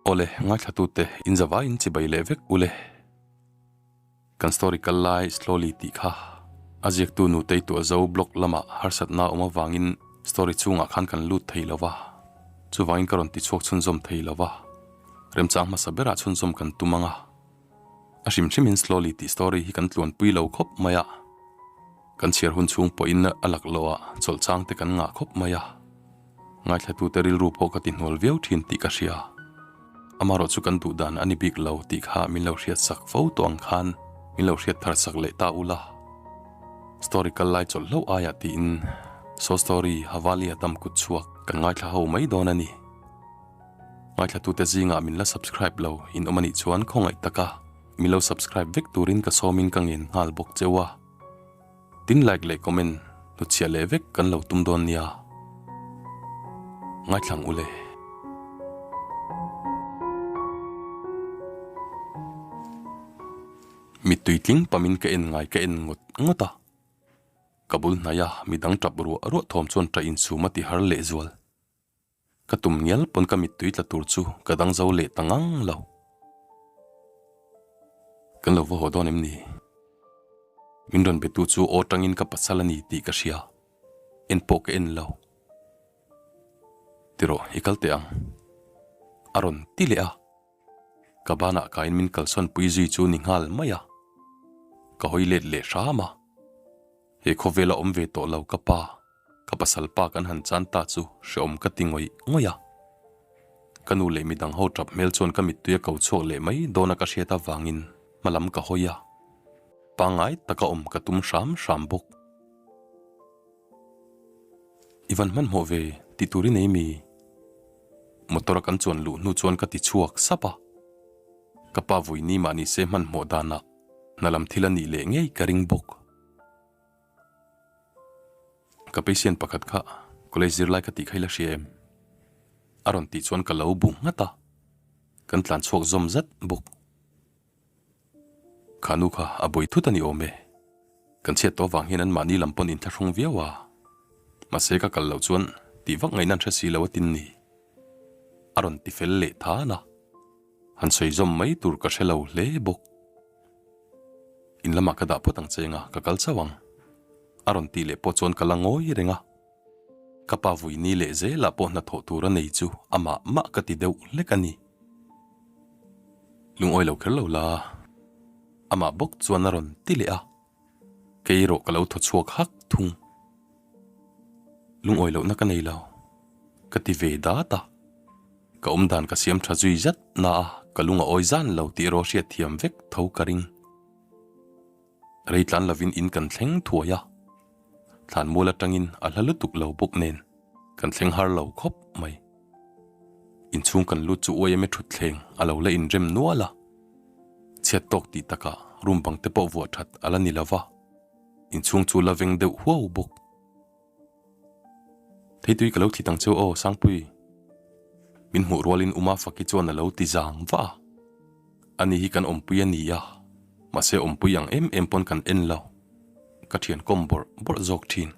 Awle, ngaithlatute inzavaiin chibai leh vek ule. Kan story kal lai slowly tih kha a ziaktu nutei tuah zo blog lamah harsatna awm avangin story chhungah khan kan lut thei lo va, chuvangin ka rawn tichhuak chhunzawm thei lo va, remchang hmasa berah chhunzawm kan tum ang a. A hrim hrimin slowly tih story hi kan tluanpui lo khawp mai a, kan chhiar hun chhung pawhin a laklawh ah chawlhchang te kan ngah khawp mai a. Ngaithlatute rilru pawh ka ti hnual viau thin tih ka hria. Amarawh chu kan duh dan a ni bik lo tih kha min lo hriat sak fo tawh ang khan min lo hriat thar sak leh ta ula. Story kal lai chawlh hlauh aiah tiin saw story Havali a dam kut chhuak kan ngaithla ho mai dawn a ni. Ngaithlatute zingah min la subscribe lo in awm a nih chuan khawngaih taka min lo subscribe vek turin ka sawmin ka ngen nghal bawk cheu a. Tin like leh comment hnutchhiah leh vek kan lo tum dawn nia. Ngaithlang ule. Mittui tling pamin ka en ngai ka en ngawt ngawt a. Ka bul hnaih a midang tap ruah ruah thawm chuan ṭah insum a ti har lehzual. Ka tum ngial pawn ka mittui tla tur chu ka dang zo leh ta ngang lo. Kan lo va haw dawn em ni? Min rawn betu chu aw tangin ka pasal a ni tih ka hria. En pawh ka en lo. Tirawh i kal teh ang. A rawn ti leh a. Ka banah kain min kalsawn pui zui chu ni nghal mai a. Ka hawi let leh hram a. He khawvela awm ve tawh lo ka pa, ka pasal pa kan han chan ta chu hreawm ka ti ngawih ngawih a. Ka nu leh midang ho tap hmel chuan ka mittui a ko chhuak leh mai dawn a ka hriat avangin hma lam ka hawi a. Pangngai taka awm ka tum hram hram bawk. I van hmanhmawh ve tih tur i nei mi? Motor a kan chuan luh hnu chuan ka ti chhuak sap a. Ka pa vui ni mah nise hmanhmawh danah hna lam thil a nih leh ngei ka ring bawk. Ka patient pakhat kha college zirlai ka tih kha i la hria em? A rawn tih chuan ka lo bu nghat a, kan tlan chhuak zawm zat bawk. Kha nu kha a buai thut a ni awm e. Kan chhiat tawh vang hian anmahni lam pawn inthlahrung viau a, mahse ka kal loh chuan tih vak ngaihna an hre si lo a tin ni. A rawn ti fel leh than a, han sawi zawm mai tur ka hre lo hle bawk. In lamah ka dah phawt ang che anga ka kal chauh ang. A rawn tih leh pawh chuan ka la ngawi reng a. Ka pa vui ni leh zelah pawh hnathawh tur a nei chu amah mah ka ti deuh hlek a ni. Lungawi lo kher lo la. Amah bawk chuan a rawn ti leh a. Kei erawh ka lo thaw chhuak hak thung. Lungawi lohna ka nei lo. Ka ti ve dat a. Ka awm dan ka siam tha zui zat na a, ka lung a awi zan lo tih erawh hriat thiam vek tho ka ring. Rei tlan lovin in kan thleng thuai a, thlan mual atangin a hla lutuk lo bawk nen kan thleng har lo khawp mai. Inchhung kan lut chu uaim e thutthleng a lo la inrem nual a, chhiat tawk tih takah room bang te pawh vuah that a la ni lova, inchhung chu la veng deuh huau bawk. Theitui ka lo thlit ang cheu aw Sangpui. Min hmuh rualin Uma Faki chuan a lo ti zang va a. Ani hi kan awmpui a ni a, mahse awmpui ang em em pawn kan en lo. Ka thian kawm bawrh bawrh zawk thin.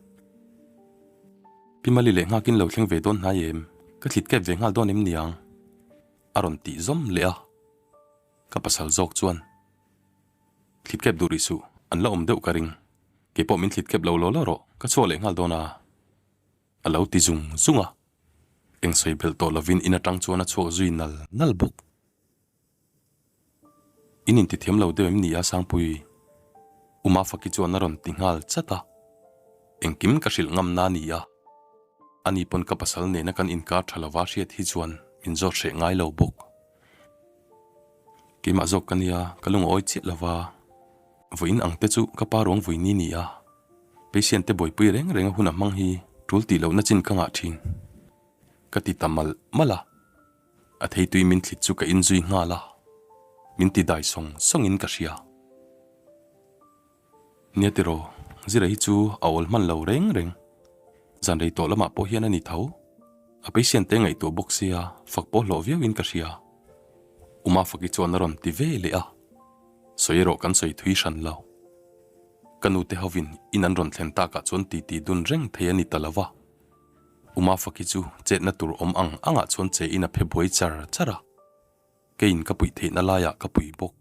Pi Mali leh nghakin lo thleng ve dawn hnai em? Ka thlit kep ve nghal dawn em niang? A rawn tih zawm leh a. Ka pasal zawk chuan. Thlit kep duh rih suh, an la awm deuh ka ring. Kei pawh min thlit kep lo law law rawh, ka chhuak leh nghal dawn a. A lo ti zung zung a. Eng sawi belh tawh lovin in atang chuan a chhuak zui nal nal bawk. In intithiam lo deuh em ni a Sangpui? U Mafaki chuan a rawn ti nghal chat a. Engkim ka hrilh ngam na ni a. Ani pawn ka pasal nena kan inkar tha lova hriat hi chuan min zawt hreh ngai lo bawk. Keimah zawk ka nia, ka lungawi chiah lo va. Vawiin ang te chu ka pa ruang vui ni ni a. Patient te buaipui reng reng a hun a hmang hi tul tih lohna chin ka ngah thin. Ka ti ta malh malh a. A theitui min thlit chu ka inzui nghal a. Min ti dai sawng sawngin ka hria. Nia tiraw, Zira hi chu a awl hman lo reng reng. Zan rei tawh lamah pawh hian a ni tho. A patient te ngaihtuah bawk sia, fak pawh hlawh viauin ka hria. Uma faki chuan a rawn ti ve leh a. Sawi erawh kan sawi thui hran lo. Ka nute hovin in an rawn thlen takah chuan titi dun reng thei a ni ta lo va. Uma faki chu chetna tur awm ang angah chuan che in a phe buai char char a. Keiin ka puih theihna laiah ka pui bawk.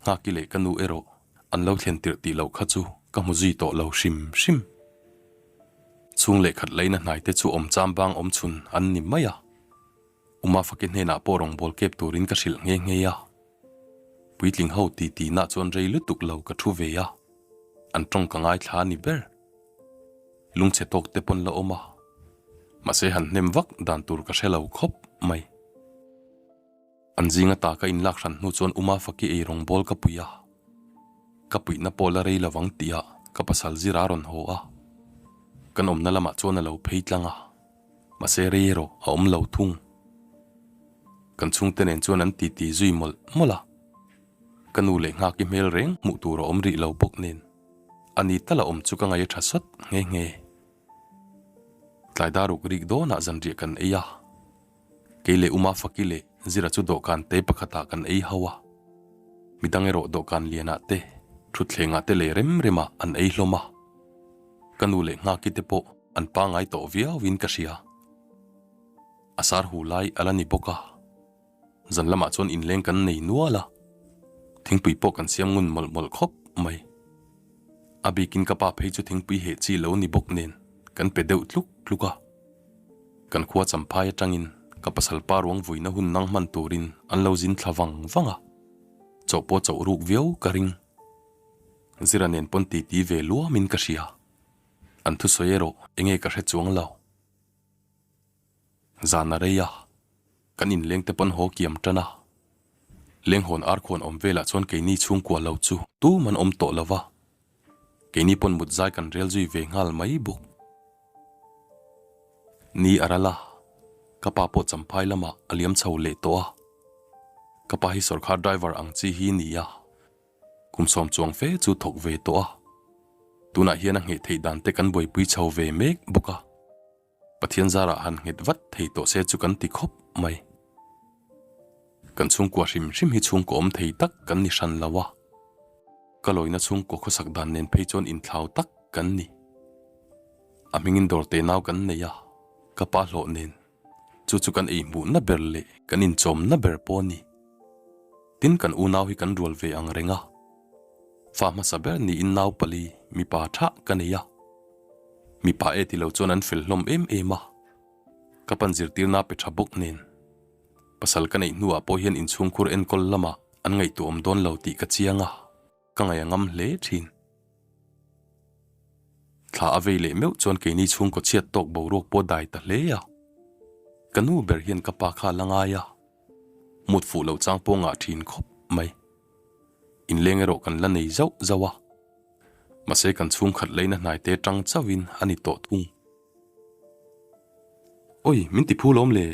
Nghaki leh ka nu erawh an lo thlen tirh tih loh kha chu ka hmu zui tawh lo hrim hrim. Chhung leh khat leina hnai te chu awm cham bang awm chhun an ni mai a. Uma Faki hnenah pawh rawngbâwl kep turin ka hrilh nghe nghe a. Puitling ho ti ti nah chuan rei lutuk lo ka thu ve a, an tawng ka ngaithla a ni ber. Lungchhe tawk te pawn la awm a, mahse han hnem vak dan tur ka hre lo khawp mai. An zinga ta ka inlak hran hnu chuan Uma Faki ei rawngbâwl ka pui a, ka puihna pawh la rei lovang tihah ka pasal zira a rawn haw a, kan awmna lamah chuan a lo phei tlang a. Mahse rei erawh a awm lo thung. Kan chhungte nen chuan an titi zui mawlh mawlh a. Ka nu leh nghaki hmel reng hmuh tur a awm rih lo bawk nen a ni tal a awm chu ka ngaih a tha sawt nghe nghe. Tlai dar uk rik dawnah zanriah kan ei a. Kei leh Uma Faki leh Zira chu dawhkan te pakhatah kan ei ho a. Midang erawh dawhkan lianah te, thutthlengah te leh rem remah an ei hlawm a. Ka nu leh nghaki te pawh an pangai tawh viauin ka hria. A sar hu lai a la ni bawk a. Zan lamah chuan inleng kan nei nual a, thingpui pawh kan siam ngun mawlh mawlh khawp mai. A bikin ka pa phei chu thingpui heh chi lo ni bawk nen kan pe deuh tluk tluk a. Kan khua champhai atangin ka pasal pa ruang vuina hun nang hman turin an lo zin thla vang vang a, chauh pawh chauh ruk viau ka ring. Zira nen pawn titi ve luamin ka hria. An thusawi erawh enge ka hre chuang lo. Zan a rei a, kan inleng te pawn haw kiam tan a. Lenghawn arkhuan awm velah chuan keini chhungkua lo chu tum an awm tawh lo va, keini pawn mut zai kan rel zui ve nghal mai bawk. Ni a ral a, ka pa pawh champhai lamah a liam chho leh tawh a. Ka pa hi sawrkhar driver ang chi hi ni a. Kum sawm chuang fe chu thawk ve tawh a, tunah hian a ngheh theih dan te kan buaipui chho ve mek bawk a, Pathian zarah han nghet vat thei tawh se chu kan ti khawp mai. Kan chhungkua hrim hrim hi chhungkaw awm thei tak kan ni hran lo a, ka lawina chhungkaw khawsak dan nen phei chuan inthlau tak kan ni. A hmingin dawrte nau kan nei a, ka pa hlawh nen. Chu chu kan ei hmuhna ber leh kan inchawmna ber pawh a ni. Tin kan unau hi kan rual ve ang reng a. Fa hmasa ber niin nau pali mipa tha ka nei a. Mipa e ti lo chuan an fel hlawm em em a. Ka pan zirtirna pe tha bawk nen. Pasal ka neih hnuah pawh hian inchhungkhur enkawl lamah an ngaihtuahawm dawn lo tih ka chiang a. Ka ngaih a ngam hle thin. Thla a vei leh meuh chuan keini chhungkaw chhiat tawk boruak pawh dai ta hle a. Ka nu ber hian ka pa kha a la ngai a, mut fuh loh chang pawh ngah thin khawp mai. Inleng erawh kan la nei zauh zauh a, mahse kan chhungkhat leina hnaite tang chauhin a ni tawh thung. Oi, min ti phu lawm le,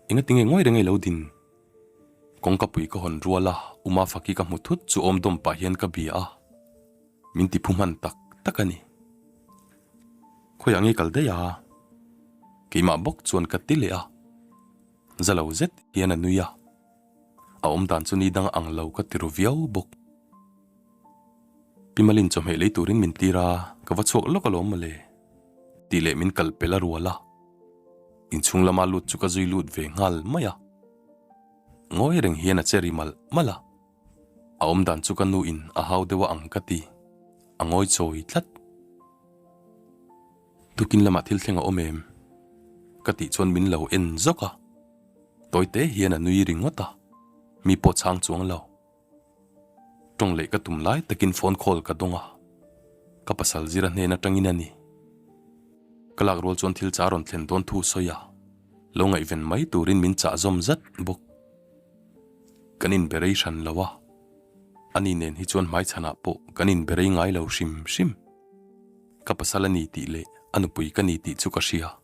enga tinge ngawi reng ei lo din? Kawngka pui ka hawn rual a, Uma Faki ka hmu thut chu awm dawm pah hian ka bia a, min ti phu hman tak tak a ni. Khawiah nge kal daih a? Keimah bawk chuan ka ti leh a, za lo zet hian a nui a, a awm dan chu ni dang ang lo ka ti ru viau bawk. Pi Malin chawhmeh lei turin min tir a, ka va chhuak lawk alawm mawle. Tih leh min kal pel a rual a. Inchhung lama lut chu ka zui lut ve nghal mai a. Ngawi reng hian a che ri malh malh a. A awm dan chu ka nu in a hau deuh a ang ka ti. A ngawi chawi tlat. Tukin lamah thil thleng a awm em? Ka tih chuan min lo en zawk a. Tawite hian a nui ringawt a. Mi pawh chhang chuang lo. Tawng leh ka tum lai takin phone call ka dawng a, ka pasal zira hnen atangin a ni. Ka lak rual chuan thil cha rawn thlen dawn thu sawi a, lo ngaihven mai turin min chah zawm zat bawk. Kan inbe rei hran lo a, ani nen hi chuan hmaichhanah pawh kan inbe rei ngai lo hrim hrim. Ka pasal a ni tih leh a nupui ka ni tih chu ka hria,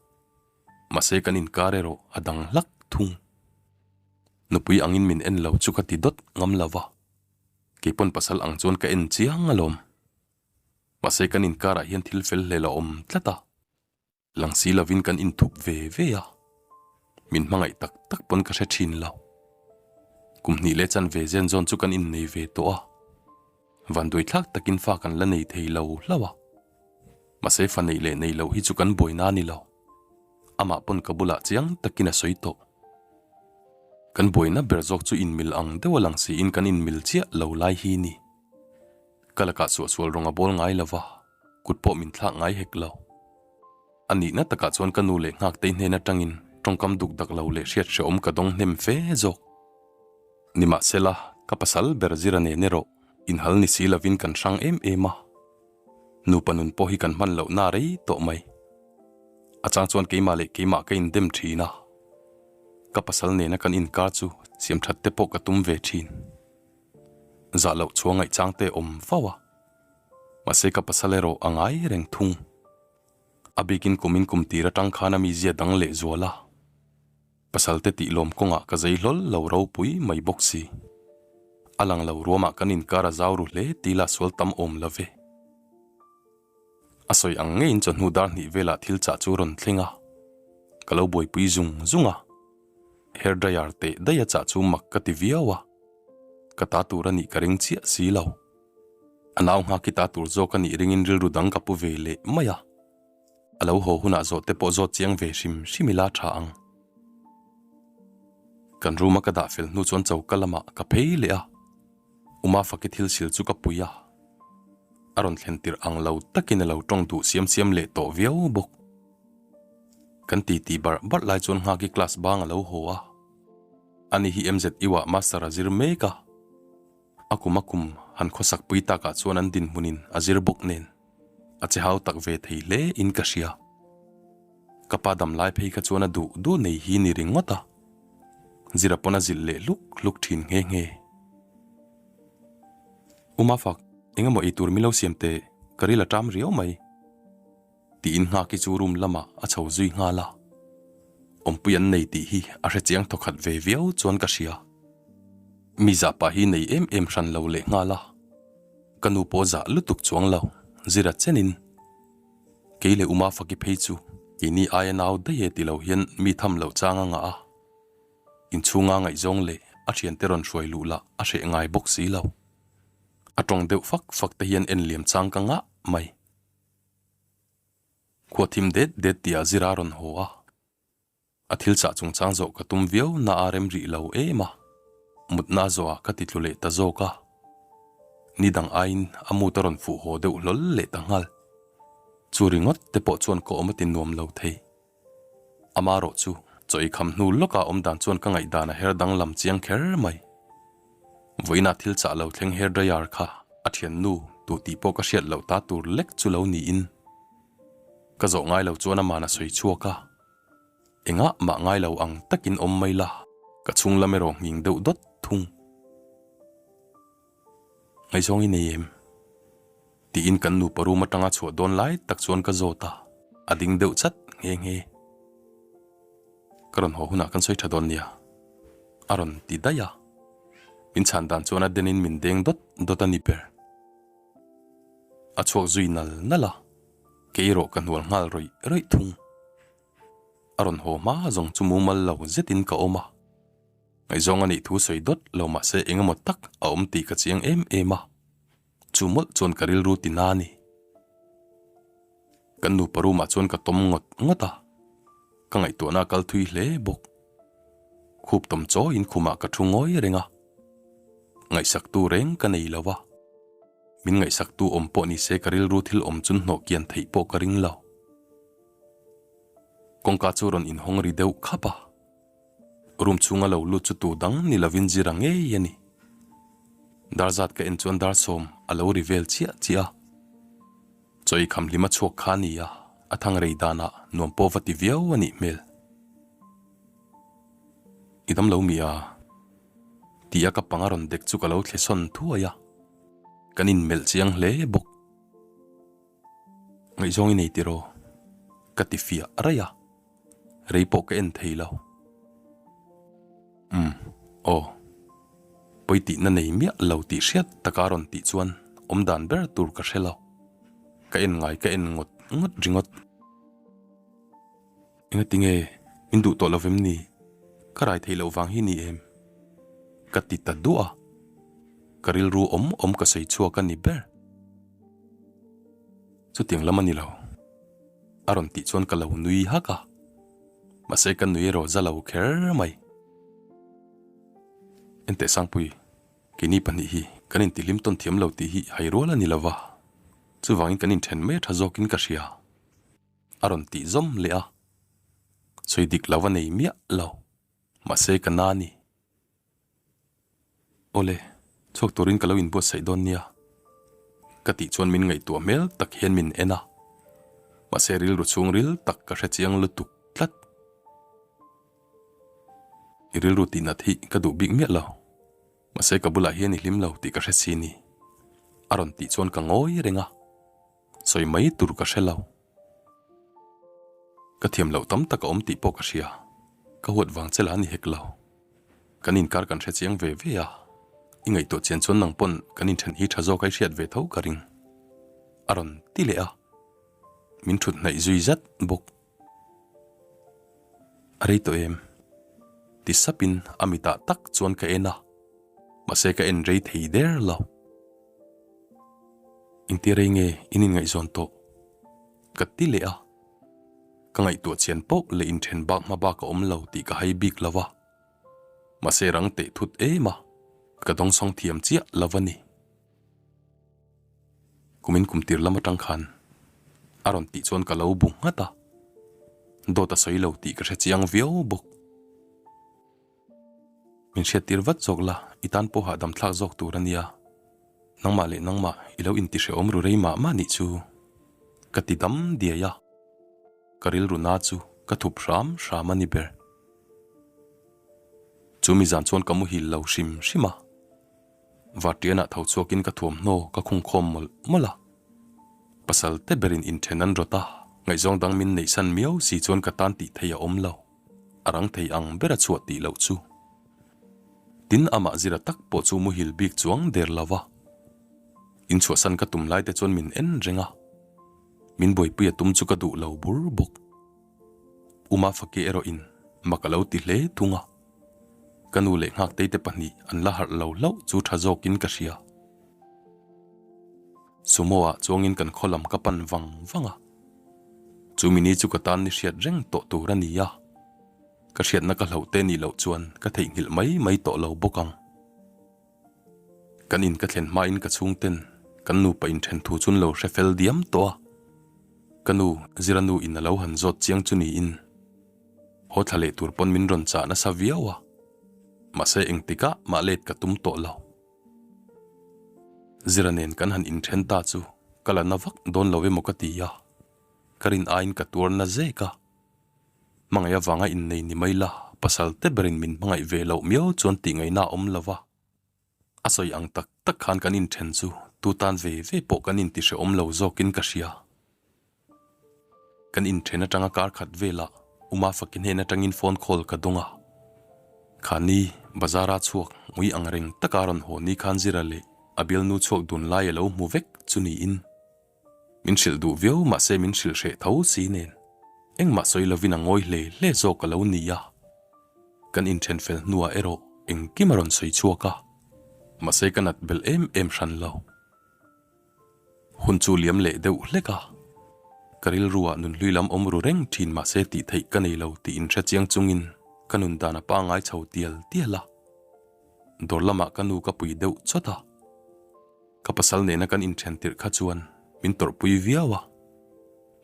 mahse kan inkar erawh a dang hlak thung. Nupui angin min en lo chu ka ti dawt ngam lo va, keipawn pasal ang chuan ka en chiang alawm. Mahse kan inkarah hian thil fel hlel a awm tlat a, lang si lovin kan inthup ve ve a, min hmangaih tak tak pawn ka hre thin lo. Kum hnih leh chanve zen zawn chu kan innei ve tawh a, vanduaithlak takin fa kan la nei thei lo hlauh a, mahse fa neih leh nei loh hi chu kan buaina a ni lo. Amah pawn ka bulah chiang takin a sawi tawh. Kan buaina ber zawk chu inmil ang deuh a lang siin kan inmil chiah lo lai hi ni. Ka lakah suahsual rawng a bawl ngai lo va, kut pawh min thlak ngai hek lo. A nihna takah chuan ka nu leh Nghaktei hnen atangin tawngkam duk dak lo leh hriat hrehawm ka dawng hnem fe zawk. Nimahsela, ka pasal ber zira nen erawh inhal ni si lovin kan hrang em em a. Nupa nun pawh hi kan hman loh na rei tawh mai. A chang chuan keimah leh keimah ka indem thin a. Ka pasal nena kan inkar chu siam that te pawh ka tum ve thin. Zah loh chhuah ngaihchang te awm fo a. Mahse ka pasal erawh a ngai reng thung. A bikin kumin kum tir atang khan a mizia dang leh zual a. Pasal te tih lawm kawngah ka zei hlawl lo ropui mai bawk si. A lang lo ruamah kan inkar a zau ru hle ti la sual tam awm lo ve. A sawi ang ngeiin chawhnu dar hnih velah thil chah chu rawn thleng a, ka lo buaipui zung zung a. Hair dryer teh daih a chah chu mak ka ti viau a, ka ta tur a nih ka ring chiah si lo. A nau nghak hi ta tur zawk a nih ringin rilru dang ka pu ve leh mai a. A lo haw hunah zawh te pawh zawt chiang ve hrim hrim ila tha ang. Kan room a ka dah fel hnu chuan choka lamah ka phei leh a, Uma faki thil sil chu ka pui a. A rawn thlen tirh ang lo takin a lo tawng duh siam siam leh tawh viau bawk. Kan titi barh barh lai chuan Nghaki class bang a lo haw a. Ani hi MZU ah master a zir mek a. A kum a kum han khawsak pui takah chuan an dinhmunin a zir bawk nen a che hau tak ve thei hle in ka hria. Ka pa dam lai phei kha chuan a duh duh nei hi ni ringawt a, zira pawn a zilh leh hluk hluk thin nghe nghe. U Mafak, engemaw ei tur min lo siam teh, ka ril a ṭam riau mai. Tiin Nghaki chu room lamah a chho zui nghal a, awmpui an nei tih hi a hre chiang thawkhat ve viau chuan ka hria. Mi zah pah hi nei em em hran lo leh nghal a, ka nu pawh zah lutuk chuang lo, zira chenin kei leh Uma Faki phei chu keini aia nau daih e ti lo hian mi tham loh chang a ngah a, inchhunga ngaihzawng leh a thiante rawn hruai luh lah a hreh ngai bawk si lo. A tawng deuh fak fak te hian en liam chang ka ngah mai. Khua thim det det tih ah zira rawn haw a, a thil chah chungchang zawh ka tum viau na a rem rih lo em a, mutna zawh ah ka ti tlu leh ta zawk a, ni dang aiin a mut a rawn fuh haw deuh hlawl leh ta nghal. Chu ringawt te pawh chuan ka awm a ti nuam lo thei. Amarawh chu chaw ei kham hnu lawkah awm dan chuan ka ngaihdan a her danglam chiang kher mai. Vawiinah thil chah lo thleng hair dryer kha a thiannu tu tih pawh ka hriat loh ta tur lek chu lo niin. Ka zawh ngai lo chuan aman a sawi chhuak a, engah mah ngai lo ang takin awm mai la, ka chhung lam erawh nghing deuh dawt thung. Ngaihzawng i nei em? Tiin kan nupa room atanga chhuah dawn lai tak chuan ka zawt a, a ding deuh chat nghe nghe. Ka rawn haw hunah kan sawi tha dawn nia, a rawn ti daih a. Min chhan dan chuan a denin min deng dawt dawt a ni ber. A chhuak zui nal nal a, kei erawh ka hnual nghal rawih rawih thung. A rawn haw hma zawng chu mumal lo zetin ka awm a. Ngaihzawng a nih thu sawi dawt lo mahse eng emaw tak a awm tih ka chiang em em a, chu mawlh chuan ka rilru ti na a ni. Kan nupa room ah chuan ka tawm ngawt ngawt a, ka ngaihtuahna a kal thui hle bawk. Khup tawm chawiin khumah ka thu ngawi reng a, ngaihsaktu reng ka nei lo a, min ngaihsaktu awm pawh ni se ka rilru thil awm chun hnawh kian theih pawh ka ring lo. Kawngka chu rawn inhawng ri deuh khap a. Room chhunga lo lut chu tu dang ni lovin zira ngei a ni. Dar zat ka en chuan dar sawm a lo ri vel chiah chiah a. Chaw ei kham hlim a chhuak kha a ni a, a thang rei danah nuam pawh va ti viau a nih hmel. I dam lo mi a? Ti a ka pang a rawn dek chu ka lo thle sawn thuai a. Kan inmelh chiang hle bawk. Ngaihzawng i nei tiraw? Ka ti fiah raih a, rei pawh ka en thei lo. Umm, aw. Pawi tihna nei miah lo tih hriat taka rawn tih chuan awmdan ber tur ka hre lo. Ka en ngai ka en ngawt ngawt ringawt. Engati nge min duh tawh lo vem ni? Ka rai theih loh vang hi ni em? Ka ti ta duah a, ka rilru awm awm ka sawi chhuak a ni ber. Chutiang lam a ni lo, a rawn tih chuan ka lo nui hak a, mahse ka nui erawh za lo kher mai. Enteh Sangpui, keini pahnih hi kan intihlim tawn thiam lo tih hi hai rual a ni lo va, chuvangin kan inthen mai a tha zawkin ka hria. A rawn tih zawm leh a, sawi dik lo a nei miah lo, mahse ka na a ni. Awle, chhuak turin ka lo inbuatsaih dawn nia. Ka tih chuan min ngaihtuah hmel tak hian min en a, mahse rilru chhungril tak ka hre chiang lutuk tlat. I rilru tihnat hi ka duh bik miah lo, mahse ka bulah hian i hlim lo tih ka hre si ni. A rawn tih chuan ka ngawi reng a, sawi mai tur ka hre lo. Ka thiam loh tam tak a awm tih pawh ka hria, ka huat vang che la ni hek lo. Kan inkar kan hre chiang ve ve a, i ngaihtuah chian chuan nang pawn kan inthen hi tha zawk a i hriat ve tho ka ring. A rawn ti leh a, min thut hnaih zui zat bawk. A rei tawh em? Ti sapin a mitah tak chuan ka en a, mahse ka en rei thei der lo. Engtia rei nge in inngaihzawn tawh? Ka ti leh a, ka ngaihtuah chian poh leh inthen bak hma bak a awm lo tih ka hai bik lo va, mahse rang teh thut em a, ka dawngsawng thiam chiah lo a ni. Kumin kum tir lam atang khan a rawn tih chuan ka lo bu nghat a, dawt a sawi lo tih ka hre chiang viau bawk. Min hriat tir vat zawk la, i tan pawh hahdam thlak zawk tur a nia. Nangmah leh nangmah i lo inti hrehawm ru rei mah mah nih chu ka ti dam diai a, ka rilru na chu ka thup hram hram a ni ber. Chu mi zan chuan ka muhil lo hrim hrim a. Vartianah tho chhuakin ka thuamhnaw ka khung khawm mawlh mawlh a. Pasal te berin inthen an rawt a, ngaihzawng dang min neihsan miau si chuan ka tan tih theih a awm lo. A rang thei ang ber a chhuah tih loh chu. Tin amah zira tak pawh chu muhil bik chuang der lo va. Inchhuahsan ka tum lai te chuan min en reng a. Min buaipui a tum chu ka duh lo bur bawk. Uma Faki erawh in mak a lo ti hle thung a. Ka nu leh Nghaktei te pahnih an la harh lo hlauh chu tha zawkin ka hria. Sumo ah chuangin kan khaw lam ka pan vang vang a. Chu mini chu ka tan ni hriat reng tawh tur a ni a. Ka hriatna ka hlauh te nih loh chuan ka theihnghilh mai mai tawh lo bawk ang. Kan in ka thlen hmain ka chhungten kan nupa inthen thu chun lo hre fel diam tawh a. Ka nu, Zira nu in a lo han zawt chiang chu niin haw thla leh tur pawn min rawn chah nasa viau a. Mahse engtikah mah let ka tum tawh lo. Zira nen kan han inthen ta chu ka la na vak dawn lo emaw ka ti a, ka rin aiin ka tuar na zek a. Hmangaih avanga innei ni mai la, pasal te berin min hmangaih ve loh miau chuan tih ngaihna a awm lo va. A sawi ang tak tak khan kan inthen chu tu tan ve ve pawh kan inti hrehawm lo zawkin ka hria. Kan inthen atanga kar khat velah Uma Faki hnen atangin phone call ka dawng a. Khani bazara chhuak ngui ang reng taka rawn haw ni khan Zira leh a bialnu chhuak dun lai a lo hmu vek chu niin min hrilh duh viau mahse min hrilh hreh tho si nen engmah sawi lovin a ngawi hle hle zawk a lo ni a. Kan inthen fel hnuah erawh engkim a rawn sawi chhuak a, mahse ka nat belh em em hran lo. Hun chu liam leh deuh hlek a, ka rilruah nunhlui lam awm ru reng thin mahse tih theih ka nei lo tih inhre chiang chungin ka nun dan a pangngai chho tial tial a. Dawr lamah ka nu ka pui deuh chawt a, ka pasal nena kan inthen tirh kha chuan min tawrhpui viau a,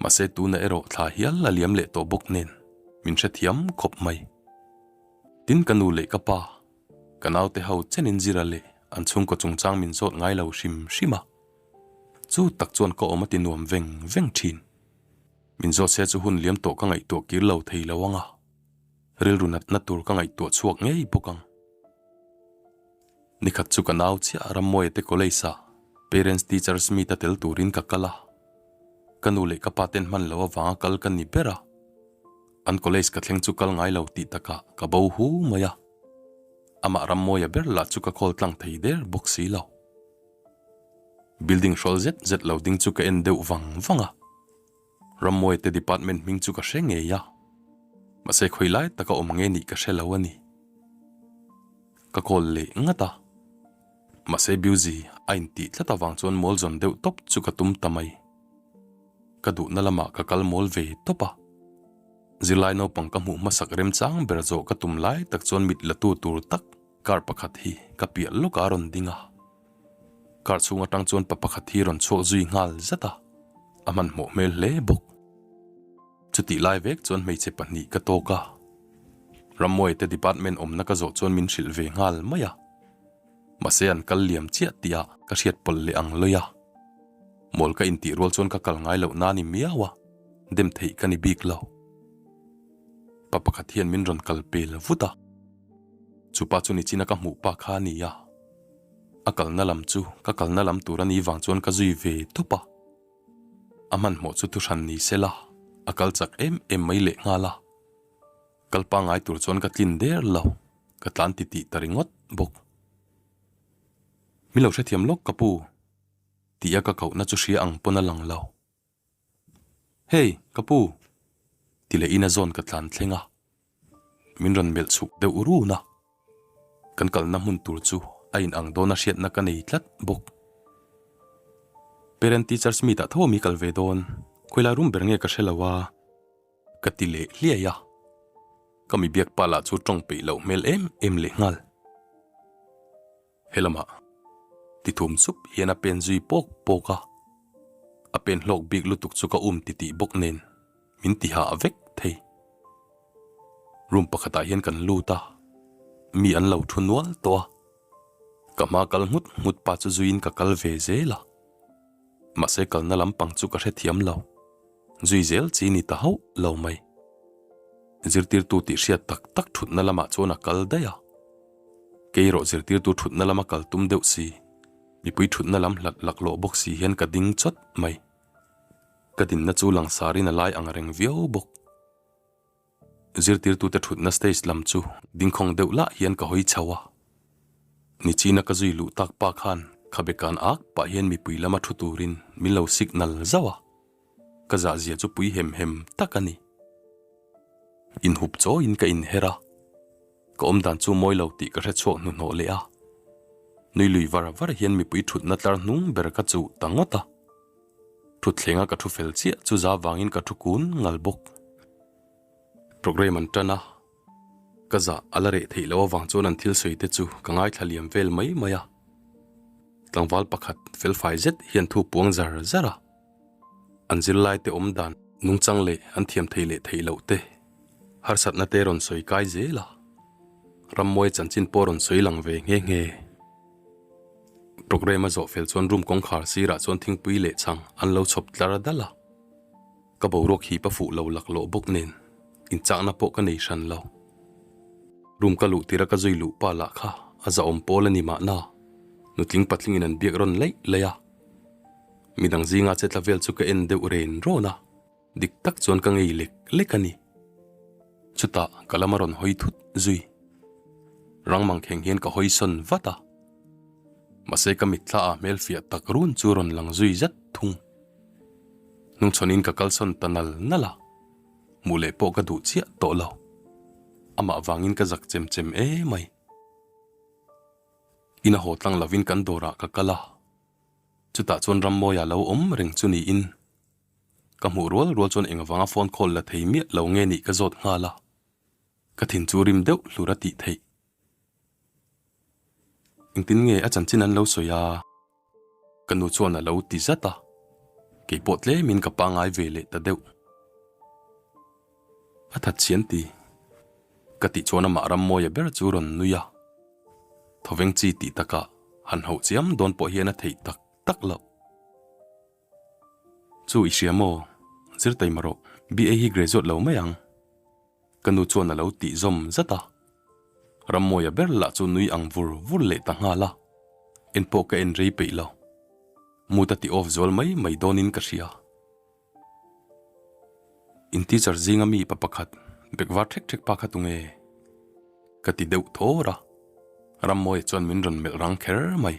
mahse tuna erawh thla hial a liam leh tawh bawk nen min hrethiam khawp mai. Tin ka nu leh ka pa Ka naute ho chenin Zira leh an chhungkaw chungchang min zawt ngai lo hrim hrim a, chu tak chuan ka awm a ti nuam veng veng thin. Min zawt se chu hun liam tawh ka ngaihtuah kir lo thei lo ang a, rilru natna tur ka ngaihtuah chhuak ngei bawk ang. Nikhat chu ka nau chiah Rammuaia te college ah Parents Teachers Meet a tel turin ka kal a, ka nu leh ka pa ten hman lo avanga kal ka ni ber a, an college ka thleng chu kal ngai lo tih takah ka bo hu mai a. Amah Rammawia ber lah chu ka call tlang thei der bawk si lo. Building hrawl zet zet lo ding chu ka en deuh vang vang a. Rammawia te department hming chu ka hre ngei a. Mahse khawi lai taka awm nge nih ka hre lo a ni. Ka call leh ngat a. Mahse busy a intih tlat avang chuan mawl zawn deuh tawp chu ka tum ta mai. Ka duhna lamah ka kal mawl ve tawp a. Zirlai naupang ka hmuh hmasak remchang ber zawh ka tum lai tak chuan mit la tu tur tak. Car pakhat hi ka piah lawkah a rawn ding a, car chhung atang chuan pa pakhat hi rawn chhuak zui nghal zat a, a hmanhmawh hmel hle bawk. Chutih lai vek chuan hmeichhe pahnih ka tawk a, Rammuaia te department awmna ka zawh chuan min hrilh ve nghal mai a, mahse an kal liam chiah tih ah ka hriat pawlh leh ang lawi a, mawl ka intih rual chuan ka kal ngai loh na ni miau a, dem theih ka ni bik lo. Pa pakhat hian min rawn kal pel vut a. Chupa chu nichina ka hmuh pa kha a ni a, a kalna lam chu ka kalna lam tur a nih vang chuan ka zui ve tawp a. A hmanhmawh chu thuhran ni se la, a kal chak em em mai leh nghal a. Kal pangngai tur chuan ka tlin der lo, ka tlan titih ta ringawt bawk. Min lo hrethiam lawk ka pu, tih a ka kohna chu hria ang pawn a lang lo. Hey, ka pu! Ti leh in a zawn ka tlan thleng a, min rawn melh chhuk deuh run a. Kan kalna hmun tur chu a in ang dawn a hriatna ka nei tlat bawk. Parent teachers meet ah tho ami kal ve dawn, khawilai rum ber nge ka hre lo a, ka ti leh hliai a. Ka mi biak pa lah chu tawng peih loh hmel em em leh nghal. Helamah ti thum sup hian a pen zui pawk pawk a, a pen hlawk bik lutuk chu ka um titih bawk nen min ti hah vek thei. Room pakhatah hian kan lut a, mi an lo thu nual tawh a, ka hma kal nghut nghut pa chu zuiin ka kal ve zel a, mahse kalna lampang chu ka hrethiam lo, zui zel chi ni ta hauh lo mai. Zirtirtu tih hriat tak tak thutna lamah chuan a kal daih a. Kei erawh zirtirtu thutna lama kal tum deuh si, mipui thutna lam hlat laklawh bawk si hian ka ding chawt mai. Ka dinna chu langsarin a lai ang reng viau bawk. Zirtirtute thutna stage lam chu dingkhawng deuh lah hian ka hawi chho a. Nichina ka zui luh tak pa khan khabe kan ak pah hian mipui lama thu turin min lo signal zauh a. Ka zahzia chu pui hem hem tak a ni. Inhup chawiin ka inher a. Ka awm dan chu mawi lo tih ka hre chhuak hnuhnawh leh a. Nui lui var var hian mipui thutna tlar hnung ber ka chuh ta ngawt a. Thutthleng a ka thu fel chiah chu za vangin ka thu kun ngal bawk. Programme an tan a, ka zah a la reh theih loh avang chuan an thil sawi te chu ka ngaithla liam vel mai mai a. Tlangval pakhat felfai zet hian thu puang zar zar a. An zirlai te awm dan nungchang leh an thiam thei leh theih loh te harsatna te rawn sawi kai zel a, Rammawi chanchin pawh rawn sawi lang ve nghe nghe. Programme a zawh fel chuan room kawngkhar sirah chuan thingpui leh chhang an lo chhawp tlar dal a, ka boruak hip a fuh lo laklawh bawk nen inchakna pawh ka nei hran lo. Room ka luh tirh a ka zui luh pa lah kha a zahawm pawl a ni mahna, nutling patlingin an biak rawn laih laih a. Midang zinga che tla vel chu ka en deuh ren rawn a, dik tak chuan ka ngei lek lek a ni. Chutah ka lam a rawn hawi thut zui. Rang mangkheng hian ka hawi sawn vat a, mahse ka mitthla ah hmel fiah tak run chu rawn lang zui zat thung. Hnungchhawnin ka kal sawn ta nal nal a, hmuh leh pawh ka duh chiah tawh lo. Amah vangin ka zak chem chem emai. Ina haw tlang lovin kan dawrah ka kal a. Chutah chuan Rammawia lo awm reng chu niin ka hmuh rual rual chuan engvanga phone call la thei miah lo nge nih ka zawt nghal a, ka thin chu rim deuh hlur a tih theih. Engtin nge a chanchin an lo sawi a? Ka nu chuan a lo ti zat a, keipawh tlemin ka pangngai ve leh ta deuh. A that chian ti. Ka tih chuan amah Rammawia ber chu rawn nui a. Thawveng chi tih takah han hauh chiam dawn pawh hian a theih tak tak loh. Chu i hria maw? Zir taima rawh, BA hi graduate lo mai ang. Ka nu chuan a lo tih zawm zat a. Rammawia ber lah chu nui ang vur vur leh ta nghal a. En pawh ka en rei peih lo. Mood a ti off zual mai mai dawnin ka hria. In teacher zinga mi pa pakhat bag var ṭhek ṭhek pa kha tunge? Ka ti deuh thawr a, Rammawia chuan min rawn melh rang kher mai.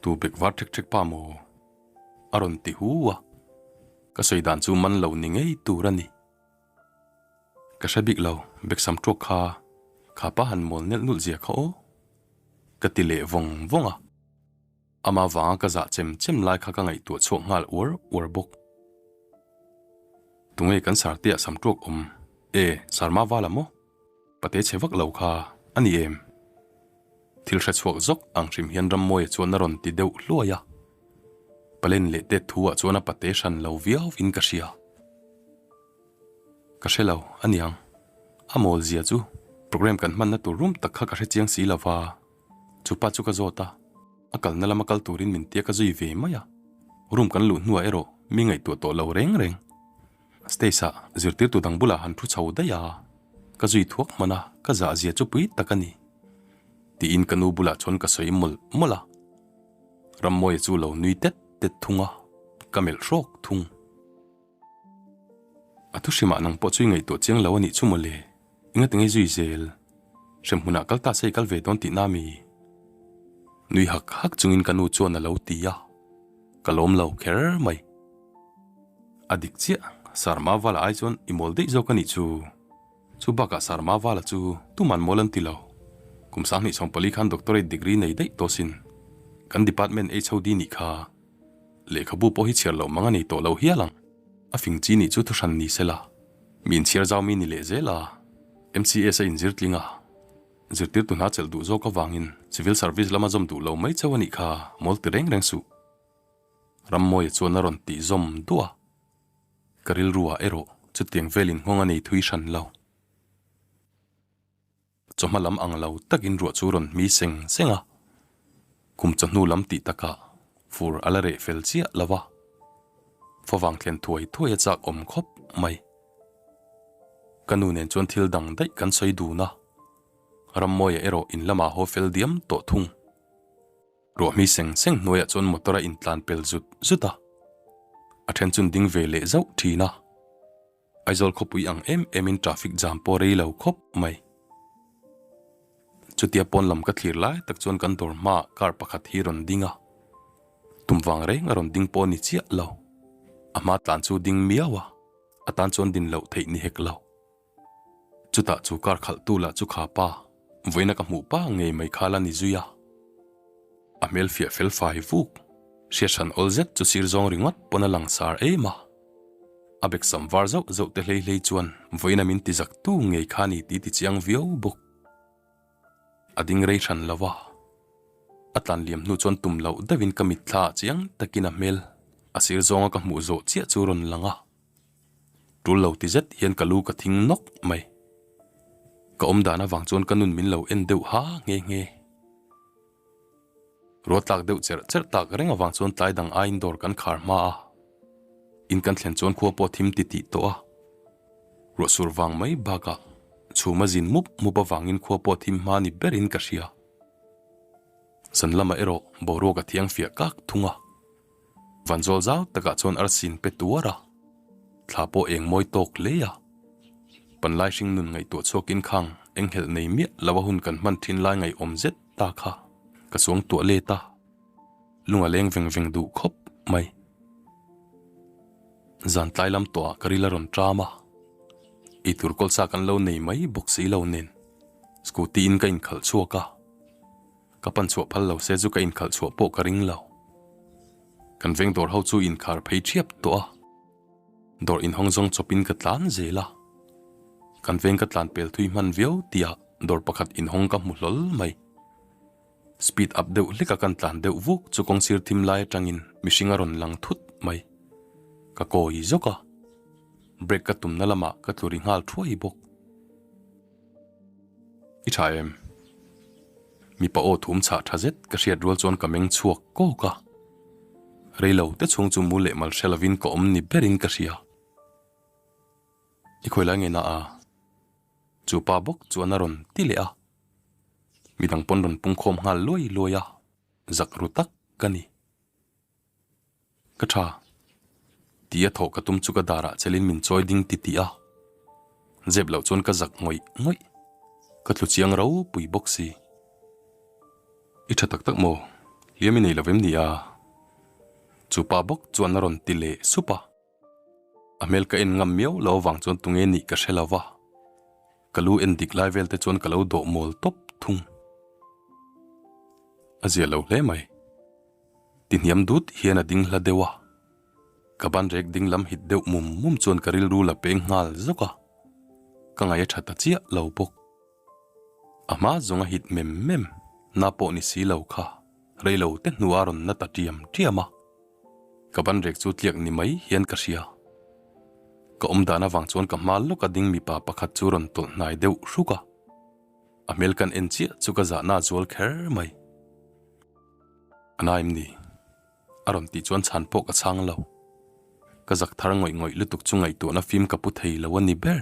Tu bag var ṭhek ṭhek pa maw? A rawn ti hu a, ka sawi dan chu man lo ni ngei tur a ni. Ka hre bik lo, bag sam ṭuak kha, kha pa han mawl nelh nulh zia kha aw. Ka ti leh vawng vawng a. Ama vanga ka zah chem chem lai kha ka ngaihtuah chhuak nghal uar uar bawk. Tunge kan Sartea sam tuak awm? E, Sarma vala maw? Pate chhe vak lo kha a ni em? Thil hre chhuak zawk ang hrim hian Rammawia chuan a rawn ti deuh hluai a. Palen leh tet thu ah chuan a pate hran lo viau in ka hria. Ka hre lo aniang. A mawl zia chu program kan hmanna tur rum tak kha ka hre chiang si lo va. Chupa chu ka zawt a, a kalna lama kal turin min tia ka zui ve mai a. Room kan luh hnuah erawh mi ngaihtuah tawh lo reng reng. Stage ah zirtirtu dang bulah han thu chho daih a, ka zui thuak hman a, ka zah zia chu pui tak a ni. Tiin ka nu bulah chuan ka sawi mawlh mawlh a. Rammawia chu lo nui tet tet thung a, ka melh hrawk thung. A thu hrimah nang pawh chu i ngaihtuah chiang lo a nih chu mawle, enga tinge zui zel? Hremhmunah kal ta se i kal ve dawn tihna mi? Nui hak hak chungin ka nu chuan a lo ti a, ka lawm lo kher mai. A dik chiah, Sarma Vala ai chuan i mawl daih zawk a nih chu. Chu bakah Sarma Vala chu tuman mawl an ti lo. Kum 2040 khan doctorate degree nei daih tawh sin. Kan department HOD nih kha. Lehkhabu pawh hi chhiar loh mang a nei tawh lo hial ang. A fing chi nih chu thuhran ni sela, mi inchhiar zau mi ni leh zel a. MCS a inzir tling a, zirtirtu hna chelh duh zawk avangin Civil Service lama zawm duh lo mai chauh a nih kha mawl ti reng reng suh. Rammawia chuan a rawn tih zawm duah a. Ka rilruah erawh chutiang velin nghawng a nei thui hran lo. Chawhma lam ang lo takin ruah chu rawn hmi seng seng a, kum chawhnu lam tih takah fur a la reh fel chiah lo va, favang thlen thuai thuai a chak awm khawp mai. Ka nu nen chuan thil dang daih kan sawi dun a, Rammawia erawh in lamah haw fel diam tawh thung. Ruah hmi seng seng hnuaiah chuan motor a intlan pel zut zut a, a then chuan ding ve leh zauh thin a. Aizawl khawpui ang em emin traffic jam pawh rei lo khawp mai. Chutia pawn lam ka thlir lai tak chuan kan dawr hmaah car pakhat hi rawn ding a, tum vang reng a rawn ding pawh ni chiah lo. A hma tlan chu ding miau a, a tan chuan din loh theih ni hek lo. Chutah chu car khalhtu lah chu kha pa, vawiina ka hmuh pa ngei mai kha la ni zui a. A hmel fiah fel fai vuk, hriathran awl zet chu sir zawng ringawt pawn a lang sar em a. A bek sam var zauh zauh te hlei hlei chuan vawiina min ti zak tu ngei kha ni tih ti chiang viau bawk. A ding rei hran lo a, a tlan liam hnu chuan tum loh deuhin ka mitthla ah chiang takin a hmel a sir zawnga ka hmuh zawh chiah chu rawn lang a. Tul lo ti zet hian ka lu ka thing nawk mai. Ka awm dan avang chuan ka nun min lo en deuh ha nghe nghe. Ruat tlak deuh cherh cherh tak reng avang chuan tlai dang aiin dawr kan khar hma a. In kan thlen chuan khua pawh thim ti tih tawh a. Ruah sur vang mai bakah chhum a zin mup mup avangin khua pawh thim hma ni berin ka hria. Zan lamah erawh boruak a thiang fiah kak thung a. Vanzawl zau takah chuan arsi in pe tuar a, thla pawh eng mawi tawk hle a. Panlai hring nun ngaihtuah chhuakin khang enghelh nei miah lo a hun kan hman thin lai ngaihawm zet ta kha ka chuang tuah let a, lung a leng veng veng duh khawp mai. Zan tlai lam tawhah ka ril a rawn ṭam a, eitur kawlsa kan lo nei mai bawk si lo nen scooty in ka inkhalh chhuak a. Ka pan chhuah phal lo se chu ka inkhalh chhuah pawh ka ring lo. Kan veng dawr ho chu inkhar phei ṭhiap tawh a. Dawr inhawng zawng chawpin ka tlan zel a. Kan veng ka tlan pel thui hman viau tihah dawr pakhat inhawng ka hmu hlawl mai. Speed up deuh hleka kan tlan deuh vuk chu kawngsir thim lai atangin mihring a rawn lang thut mai. Ka kawi zawk a. Brake ka tumna lamah ka tlu ri nghal thuai bawk. I tha em? Mipa aw thum chhah tha zet ka hriat rual chuan ka meng chhuak kawk a. Reilo te chhung chu mu leh mal hre lovin ka awm ni berin ka hria. I khawi lai nge na a? Chu pa bawk chuan a rawn ti leh a. Midang pawn rawn pungkhawm nghal luai luai a, zak ru tak ka ni. Ka tha. Ti a thawh ka tum chu ka darah chelin min chawi ding ti tih a. Zep loh chuan ka zak ngawih ngawih. Ka tlu chiang ropui bawk si. I tha tak tak maw? Hliam i nei lo vem ni a? Chu pa bawk chuan a rawn ti leh sup a. A hmel ka en ngam miau lo avang chuan tunge nih ka hre lo va. Ka lu en dik lai vel te chuan ka lo dawh mawl tawp thung. A zia lo hle mai. Ti hniam dut hian a ding hla deuh a. Ka ban rek ding lam hit deuh mum mum chuan ka rilru la peng nghal zawk a. Ka ngaih a tha ta chiah lo bawk. A hma zawng a hit mem mem. Na pawh ni si lo kha rei lo te hnu a rawn na ta tiam tiam a. Ka ban rek chu tliak ni mai hian ka hria. Ka awm dan avang chuan ka hma lawka ding mipa pakhat chu rawn tawlh hnai deuh hruk a. A hmel kan en chiah chu ka zahna a zual kher mai. A na em ni? A rawn tih chuan chhan pawh ka chhang lo. Ka zak thar ngawih ngawih lutuk chu ngaihtuahna fim ka pu thei lo a ni ber.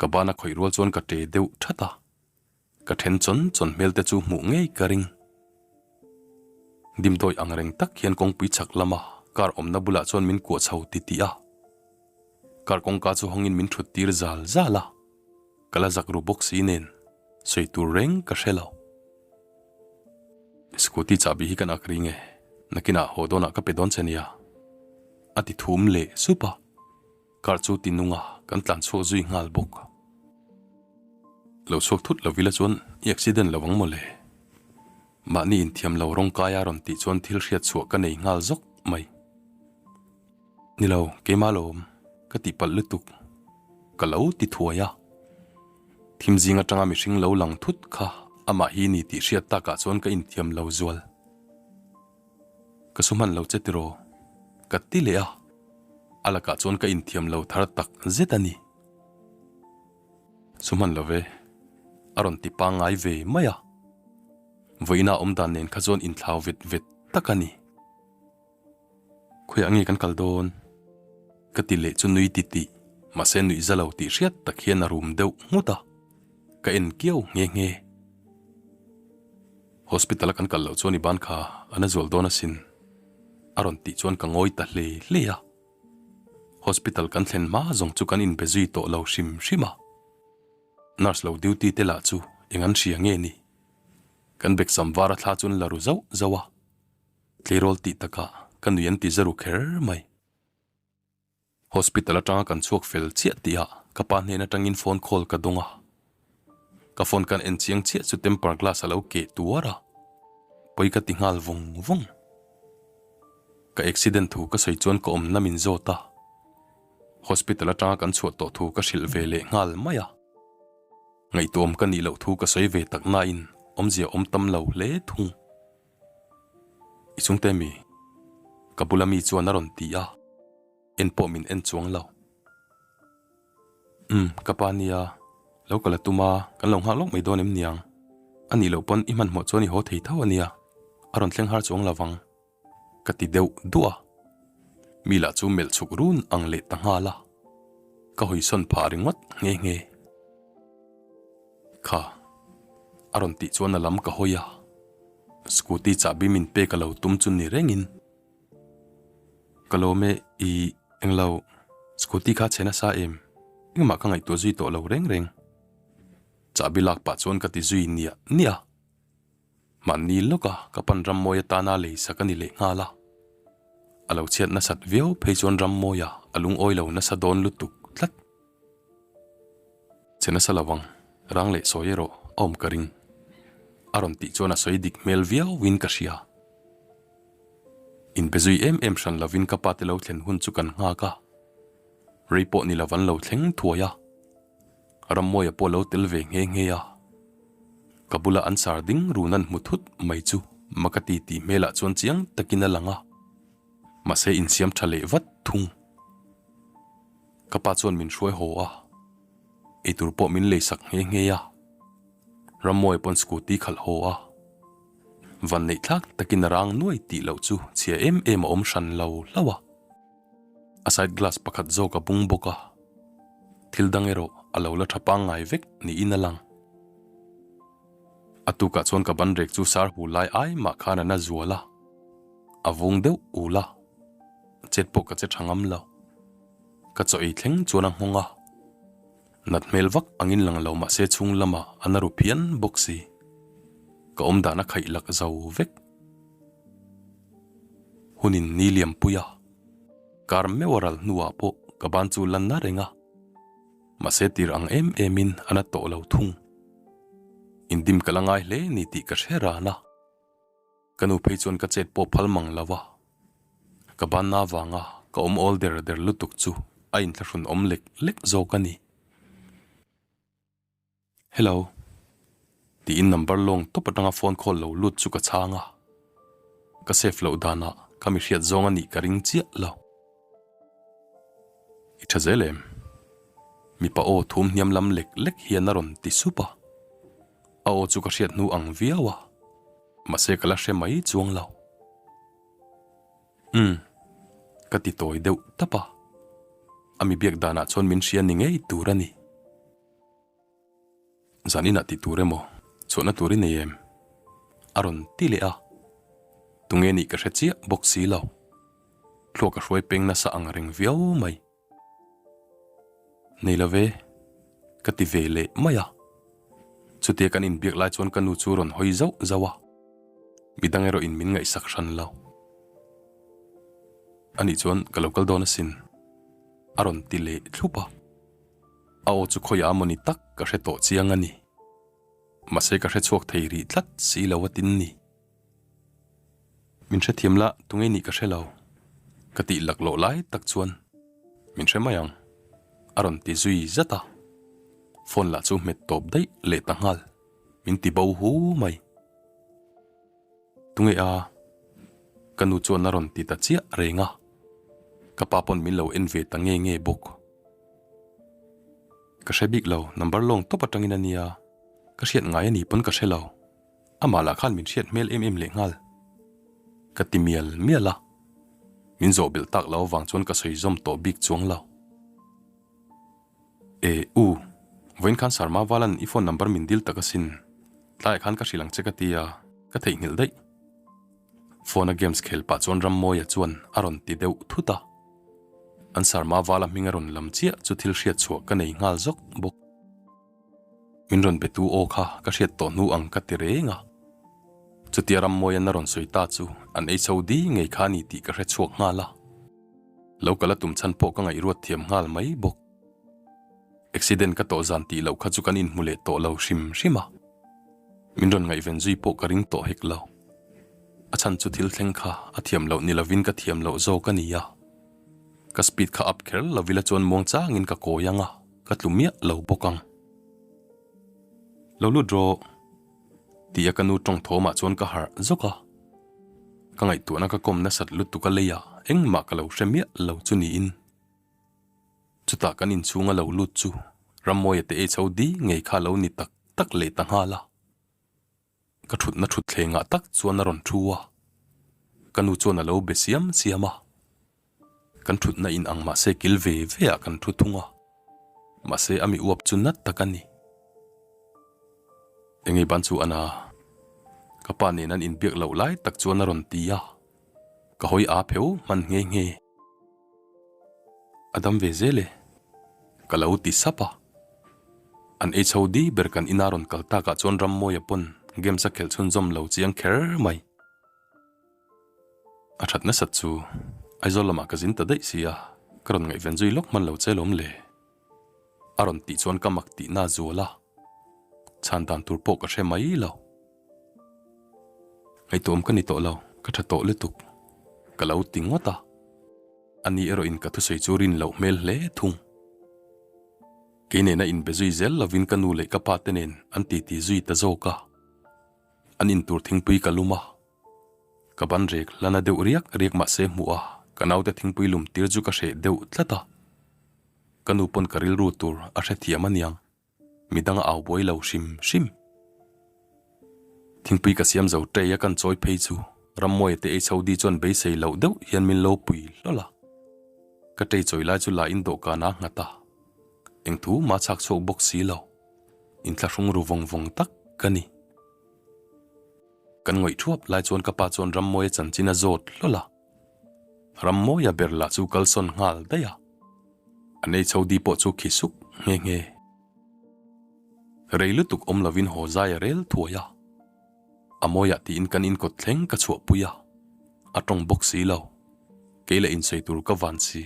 Ka ban a khawih rual chuan ka ṭe deuh ṭhat a. Ka then chawn chawn hmel te chu hmuh ngei ka ring. Dimdawi ang reng tak hian kawngpui chhak lama car awmna bulah chuan min kuah chho ti tih a. Car kawngka chu hawngin min thut tir zal zal a. Ka la zak ru bawk si nen sawi tur reng ka hre lo. Scooty chahbi hi kan ak ring e, nakinah haw dawnah ka pe dawn che nia. A ti thum leh sup a. Car chu ti nung a, kan tlan chhuak zui nghal bawk. Lo chhuak thut lo ila chuan i accident lo ang mawle. Mahni inthiam lo rawng kaia rawn tih chuan thil hriat chhuah ka nei nghal zawk mai. Ni lo, keimah lawm, ka tihpalh lutuk. Ka lo ti thuai a. Thim zing atanga mihring lo lang thut kha amah hi ni tih hriat takah chuan ka inthiam lo zual. Ka su hman lo che tiraw? Ka ti leh a, a lakah chuan ka inthiam lo thar tak zet a ni. Su hman lo ve, a rawn ti pangngai ve mai a. Vawiina awm dan nen kha chuan inthlau vet vet tak a ni. Khawiah nge kan kal dawn? Ka ti leh chu nui ti tih, mahse nuih za lo tih hriat tak hian a rum deuh nghut a, ka en kiau nghe nghe. Hospital a kan kal loh chuan i ban kha a na zual dawn asin, a rawn tih chuan ka ngawi ta hle hle a. Hospital kan thlen hma zawng chu kan inbe zui tawh lo hrim hrim a. Nurse lo duty te lah chu eng an hria nge ni? Kan beksam var a thla chu an la ru zauh zauh a. Tleirawl tih takah ka nui an ti zaru kher mai. Hospital atanga kan chhuak fel chiah tihah ka pa hnen atangin phone call ka dawng a. Ka phone kan en chiang chiah chu temper glass a lo keh tuar a, pawi ka ti nghal vawng vawng. Ka accident thu ka sawi chuan ka awmna min zawt a, hospital atanga kan chhuah tawh thu ka hrilh ve leh nghal mai a. Ngaihtuahawm ka nih loh thu ka sawi ve tak nain awmzia awm tam lo hle thung. I chungte mi? Ka bula mi chuan a rawn ti a, en pawh min en chuang lo. Umm, ka pa nia, lo kal a tum a, kan lo nghak lawk mai dawn em niang? A nih loh pawn i hmanhmawh chuan i haw thei tho a nia, a rawn thleng har chuang lo vang. Ka ti deuh duah a, mi lah chu melh chhuk run ang leh ta nghal a, ka hawisawn phah ringawt nghe nghe. Kha. A rawn tih chuan a lam ka hawi a, scooty chahbi min pek a lo tum chu ni rengin. Ka lawm e, i englo, scooty kha chhe nasa em? Engmah ka ngaihtuah zui tawh lo reng reng. Chahbi lak pah chuan ka ti zui niah niah a. Mahni lawka ka pan Rammawia tana lei sak a ni leh nghal a. A lo chhiat nasat viau phei chuan Rammawia a lungawi lo nasa dawn lutuk tlat. Che nasa lo ang, rang leh sawi erawh a awm ka ring. A rawn tih chuan a sawi dik hmel viauin ka hria. Inbe zui em em hran lovin ka pate lo thlen hun chu kan nghak a. Rei pawh ni lo an lo thleng thuai a. Rammawia pawh lo tel ve nghe nghe a, ka bula an sar ding run an hmu thut mai chu mak a ti tih hmelah chuan chiang takin a lang a, mahse insiam tha leh vat thung. Ka pa chuan min hruai haw a, eitur pawh min leisak nghe nghe a, Rammawia pawn scooty khalh haw a, vanneih thlak takin a rang nuai tih loh chu chhia em em a awm hran lo hlauh a. A side glass pakhat zawk a bung bawk a, thil dang erawh a lo la tha pangngai vek niin a lang. A tukah chuan ka ban rek chu sar hu lai ai mah khan a na zual a, a vung deuh ul a, chet pawh ka che tha ngam lo. Ka chaw ei thleng chuan a nghawng a, nat hmel vak angin lang lo mahse chhung lamah a na ru phian bawk si. Ka awm dan a khaih lak zo vek. Hunin ni liam pui a, kar meuh a ral hnuah pawh ka ban chu la na reng a, mahse tir ang em emin a na tawh lo thung. Indim ka la ngai hle ni tih ka hre ran a, ka nu phei chuan ka chet pawh phal mang lo a, ka banna avanga ka awm awl der der lutuk chu a inthlahrun awm lek lek zawk a ni. Hello. Tiin number lawng tawp atanga phone call lo lut chu ka chhang a. Ka save loh danah ka mi hriat zawng a nih ka ring chiah lo. I tha zel em? Mipa aw thum hniam lam lek lek hian a rawn ti sup a. A aw chu ka hriat hnu ang viau a, mahse ka la hre mai chuang lo. Umm, ka ti tawi deuh tap a. A mi biak danah chuan min hria ni ngei tur a ni. Zan inah tih tur emaw chhuahna tur i nei em? A rawn ti leh a. Tunge nih ka hre chiah bawk si lo. Thluak a hruai peng nasa ang reng viau mai. Nei lo ve, ka ti ve leh mai a. Chutia kan inbiak lai chuan ka nu chu rawn hawi zauh zauh a. Midang erawh in min ngaihsak hran lo. Anih chuan ka lo kal dawn asin, a rawn ti leh thlup a. A aw chu khawiah amaw ni tak ka hre tawh chiang a ni. Mahse ka hre chhuak thei rih tlat si lo a tin ni. Min hrethiam la tunge nih ka hre lo. Ka tih laklawh lai tak chuan min hre mai ang a rawn ti zui zat a. Phone lah chu hmet tawp daih leh ta nghal. Min ti bo hu mai. Tunge a? Ka nu chuan a rawn ti ta chiah reng a. Ka pa pawn min lo en ve ta nge nge bawk. Ka hre bik lo, number lawng tawp atangin a nia. Ka hriat ngai a ni pawn ka hre lo. Amah lah khan min hriat hmel em em leh nghal. Ka ti mial mial a. Min zawh belh tak lo avang chuan ka sawi zawm tawh bik chuang lo. E, u, vawiin khan Sarma Valan i phone number min dil tak asin. Tlaiah khan ka hrilh ang che ka ti a, ka theihnghilh daih. Phone a games khel pah chuan Rammawia chuan a rawn ti deuh thut a. An Sarma Vala hming a rawn lam chiah chu thil hriat chhuah ka nei nghal zawk bawk. Min rawn betu aw kha ka hriat tawh hnu ang ka ti reng a. Chutia Rammawian a rawn sawi ta chu an ei chho di ngei kha a ni tih ka hre chhuak nghal a. Lo kal a tum chhan pawh ka ngaihruat thiam nghal mai bawk. Accident ka tawh zan tih loh kha chu kan inhmu leh tawh lo hrim hrim a. Min rawn ngaihven zui pawh ka ring tawh hek lo. A chhan chu thil thleng kha a thiam loh ni lovin ka thiam loh zawk a ni a. Ka speed kha up kher lo ila chuan muang changin ka kawi ang a, ka tlu miah lo bawk ang. Lo lut rawh. Ti a ka nu tawng thawmah chuan ka harh zawk a. Ka ngaihtuahna ka kawm nasat lutuk a leiah engmah ka lo hre miah lo chu niin. Chutah kan inchhunga lo lut chu Rammawia te ei chho di ngei kha lo ni tak tak leh ta nghal a. Ka thutna thutthlengah tak chuan a rawn thu a, ka nu chuan a lo be siam siam a. Kan thutna in ang mahse kil ve ve ah kan thu thung a, mahse a mi uap chu nat tak a ni. Engei ban chu a na? Ka pa nen an inbiak loh lai tak chuan a rawn ti a, ka hawi aa pheu hman nghe nghe. A dam ve zel e, ka lo ti sap a. An ei chho di ber kan ina rawn kal takah chuan Rammawia pawn games a khelh chhunzawm lo chiang kher mai. A that nasat chu Aizawl lamah ka zin ta daih si a, ka rawn ngaihven zui lawk hman lo che lawm le. A rawn tih chuan ka mak tihna a zual a, chhan dan tur pawh ka hre mai lo. Ngaihtuam ka ni tawh lo, ka tha tawh lutuk, ka lo ti ngawt a. Ani erawhin ka thusawi chu rin loh hmel hle thung. Kei nena inbe zui zel lovin ka nu leh ka pa te nen an titi zui ta zawk a. An intur thingpui ka lum a. Ka ban rek hlana deuh riak riak mahse hmuh a, ka naute thingpui lum tir chu ka hreh deuh tlat a. Ka nu pawn ka rilru tur a hrethiam aniang. Midang a au buai lo hrim hrim. Thingpui ka siam zo tray a kan chawi phei chu Rammawia te ei chho di chuan beisei loh deuh hian min lo pui hlawl a. Ka tray chawi lai chu la in dawhkan a nghat a. Eng thu mah chhak chhuak bawk si lo. Inthlahrung ru vawng vawng tak ka ni. Kan ngawih thuap lai chuan ka pa chuan Rammawia chanchin a zawt hlawl a. Rammawia ber lah chu kalsawn nghal daih a. An ei chho di pawh chu khi suk nghe nghe. Rei lutuk awm lovin haw zai a rel thuai a. A mawiah tiin kan inkawt thleng ka chhuahpui a. A tawng bawk si lo. Kei leh insawi tur ka van si.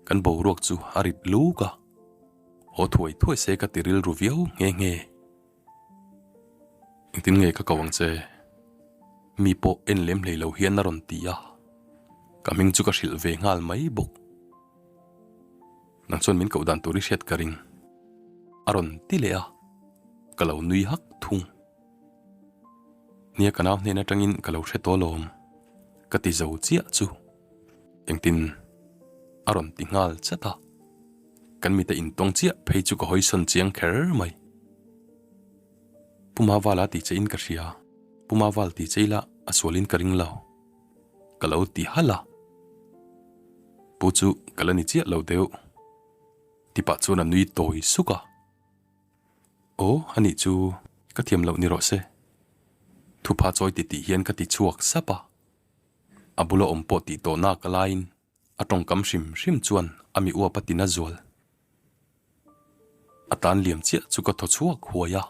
Kan boruak chu a rit luk a. Haw thuai thuai se ka ti rilru viau nghe nghe. Engtin nge ka ko ang che? Mi pawh en lem hlei lo hian a rawn ti a, ka hming chu ka hrilh ve nghal mai bawk. Nang chuan min koh dan tur i hriat ka ring, a rawn ti leh a, ka lo nui hak thung. Nia ka nau hnen atangin ka lo hre tawh alawm, ka ti zo chiah chu engtin a rawn ti nghal chat a. Kan mite intawng chiah phei chu ka hawisawn chiang kher mai. Pu Mavala ti che in ka hria, Pu Maval ti che ila a sualin ka ring lo, ka lo ti halh a. Pu chu ka la ni chiah lo deuh, ti pah chuan a nui tawi suk a. Aw, anih chu ka thiam loh ni rawh se. Thupha chawi ti tih hian ka ti chhuak sap a. A bula awm pawh tih tawh nak laiin a tawngkam hrim hrim chuan a mi uap a ti na zual. A tan liam chiah chu ka thaw chhuak huai a.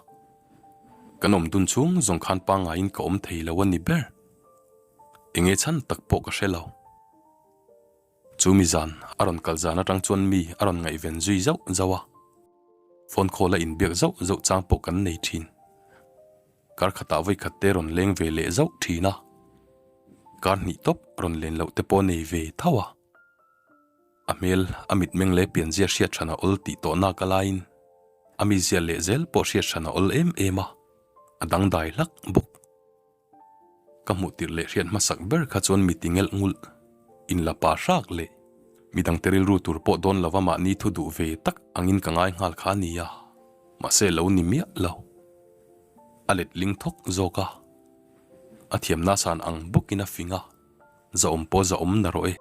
Kan awm dun chhung zawng khan pangaiin ka awm thei lo a ni ber. Enge chhan tak pawh ka hre lo. Chu mi zan a rawn kal zan atang chuan mi a rawn ngaihven zui zauh zauh a. Phone call a inbiak zauh zauh chang pawh kan nei thin. Kar khatah vawi khat te rawn leng ve leh zauh thin a. Kar hnih tawp rawn len loh te pawh nei ve tho a. A hmel, a mitmeng leh pianzia hriat hran a awl tih tawh nak a laiin a mizia leh zel pawh hriat hran a awl em em a, a dangdai hlak bawk. Ka hmuh tirh leh hriat hmasak ber kha chuan mi ti ngelh ngulh, inla pa hrak leh midangte rilru tur pawh dawn lova mahni thu duh ve tak angin ka ngai nghal kha a nia, mahse lo ni miah lo. A letling thawk zawk a, a thiamna san ang bawkin a fing a, zahawm pawh zahawm na rawh e.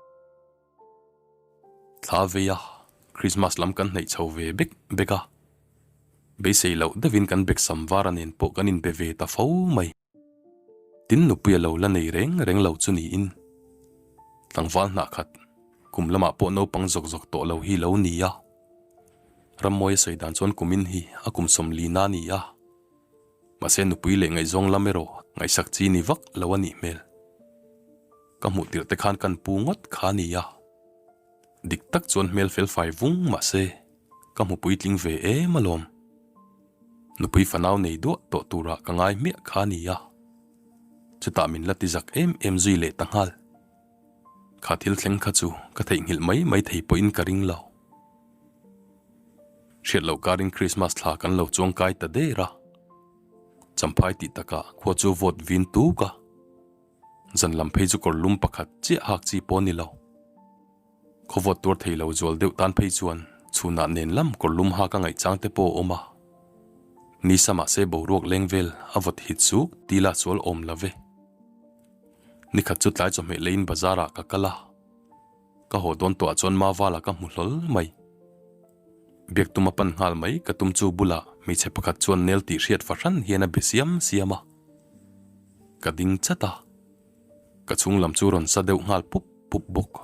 Thla vei a, Christmas lam kan hnaih chho ve bek bek a, beisei loh deuhin kan beksam vara nen pawh kan inbe ve ta fo mai. Tin nupui a lo la nei reng reng lo chu niin tlangval hnah khat kum lamah pawh naupang zawk zawk tawh lo hi lo ni a, Rammawi a sawi dan chuan kumin hi a kum sawmlina a ni a. Mahse nupui leh ngaihzawng lam erawh ngaihsak chi ni vak lo a nih hmel. Ka hmuh tirh te khan kan pu ngawt kha a ni a. Dik tak chuan hmel fel fai vung mahse ka hmu puitling ve em alawm. Nupui fanau nei duah tawh turah ka ngai hmiah kha a ni a. Chutah min la ti zak em em zui leh ta nghal. Kha thil thleng kha chu ka theihnghilh mai mai thei pawhin ka ring lo. Hriat loh karin Krismas thla kan lo chuang kai ta der a. Champhai tih takah khua chu vawt vin tuk a. Zan lam phei chu kawr lum pakhat chiah hak chi pawh a ni lo. Khaw vawt tuar thei lo zual deuh tan phei chuan chhunah nen lam kawr lum hak a ngaihchang te pawh a awm a. Ni sa mahse boruak leng vel a vawt hit suk ti la sual awm lo ve. Nikhat chu tlai chawhmeh leiin bazar ah ka kal a. Ka haw dawn tawh ah chuan Mavala ka hmu hlawl mai. Biak tum a pan nghal mai ka tum chu bulah hmeichhe pakhat chuan nel tih hriat fahran hian a be siam siam a. Ka ding chat a. Ka chhung lam chu rawn sa deuh nghal pup pup bawk.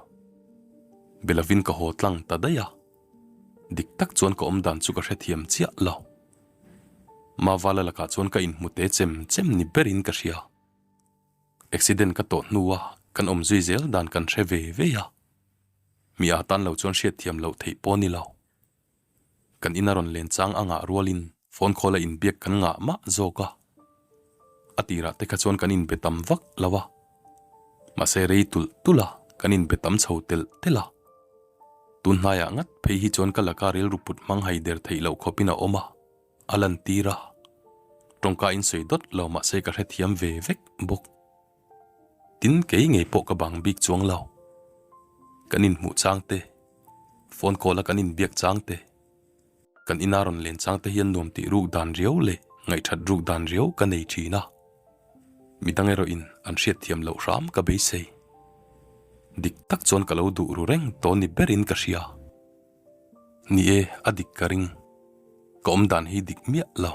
Be lovin ka haw tlang ta daih a. Dik tak chuan ka awm dan chu ka hrethiam chiah lo. Mavala lakah chuan ka inhmu te chem chem ni berin ka hria. Accident ka tawh hnua kan awm zui zel dan kan hre ve ve a, mi a tan lo chuan hriatthiam loh theih pawh a ni lo. Kan ina rawn len chang a ngah rualin phone call a inbiak kan ngah mah zawk a, a tirah te kha chuan kan inbe tam vak lo a, mahse rei tulh tulh a kan inbe tam chho telh telh a. Tun hnaiah ngat phei hi chuan ka laka rilru put hmang hai der theih loh khawpin a awm a. A lantir a, tawngka in sawi dawt lo mahse ka hrethiam ve vek bawk. Tin kei ngei pawh ka bang bik chuang lo. Kan inhmuh chang te, phone call a kan inbiak chang te, kan ina rawn len chang te hian nuam tih ruk dan riau leh ngaihthat ruk dan riau ka nei thin a. Midang erawh in an hriatthiam loh hram ka beisei. Dik tak chuan ka lo duh ru reng tawh ni berin ka hria. Ni e, a dik ka ring. Ka awm dan hi dik miah lo.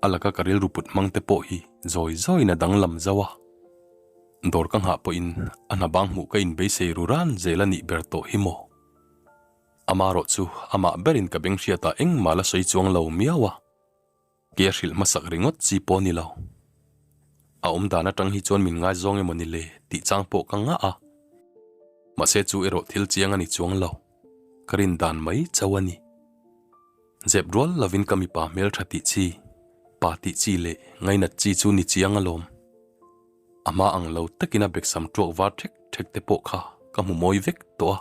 A laka ka rilru put hmang te pawh hi zawi zawiin a danglam zauh a. Dawr ka nghah pawhin a hna bang hmuh ka inbeisei ru ran zel a nih ber tawh hi maw? Amarawh chu amah berin ka beng hriatah engmah la sawi chuang lo miau a. Ke a hrilh hmasak ringawt chi pawh a ni lo. A awm dan atang hi chuan min ngaizawng emaw ni le tih chang pawh ka ngah a. Mahse chu erawh thil chiang a ni chuang lo. Ka rin dan mai chauh a ni. Zep rual lovin ka mipa hmeltha tih chi, pa tih chi leh ngainat chi chu ni chiang alawm. A hma ang lo takin a beksam tuak var thek thek te pawh kha ka hmu mawi vek tawh a.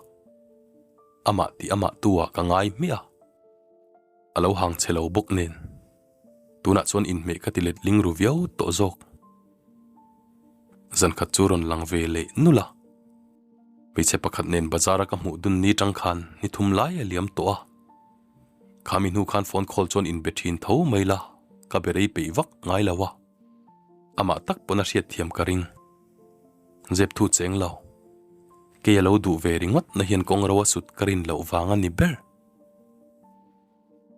Amah tih amah tu ah ka ngai hmiah a. A lo hang che lo bawk nen. Tunah chuan inhmeh ka ti let ling ru viau tawh zawk. Zan khat chu rawn lang ve leh nul a. Hmeichhe pakhat nen bazar a ka hmuh dun ni tang khan ni thum lai a liam tawh a. Khami hnu khan phone call chuan inbe thin tho mai la, ka be rei peih vak ngai lo a. Amah tak pawn a hriat thiam ka ring. Zep thu cheng lo. Kei a lo duh ve ringawt na hian kawng ro a sut ka rin loh vang a ni ber.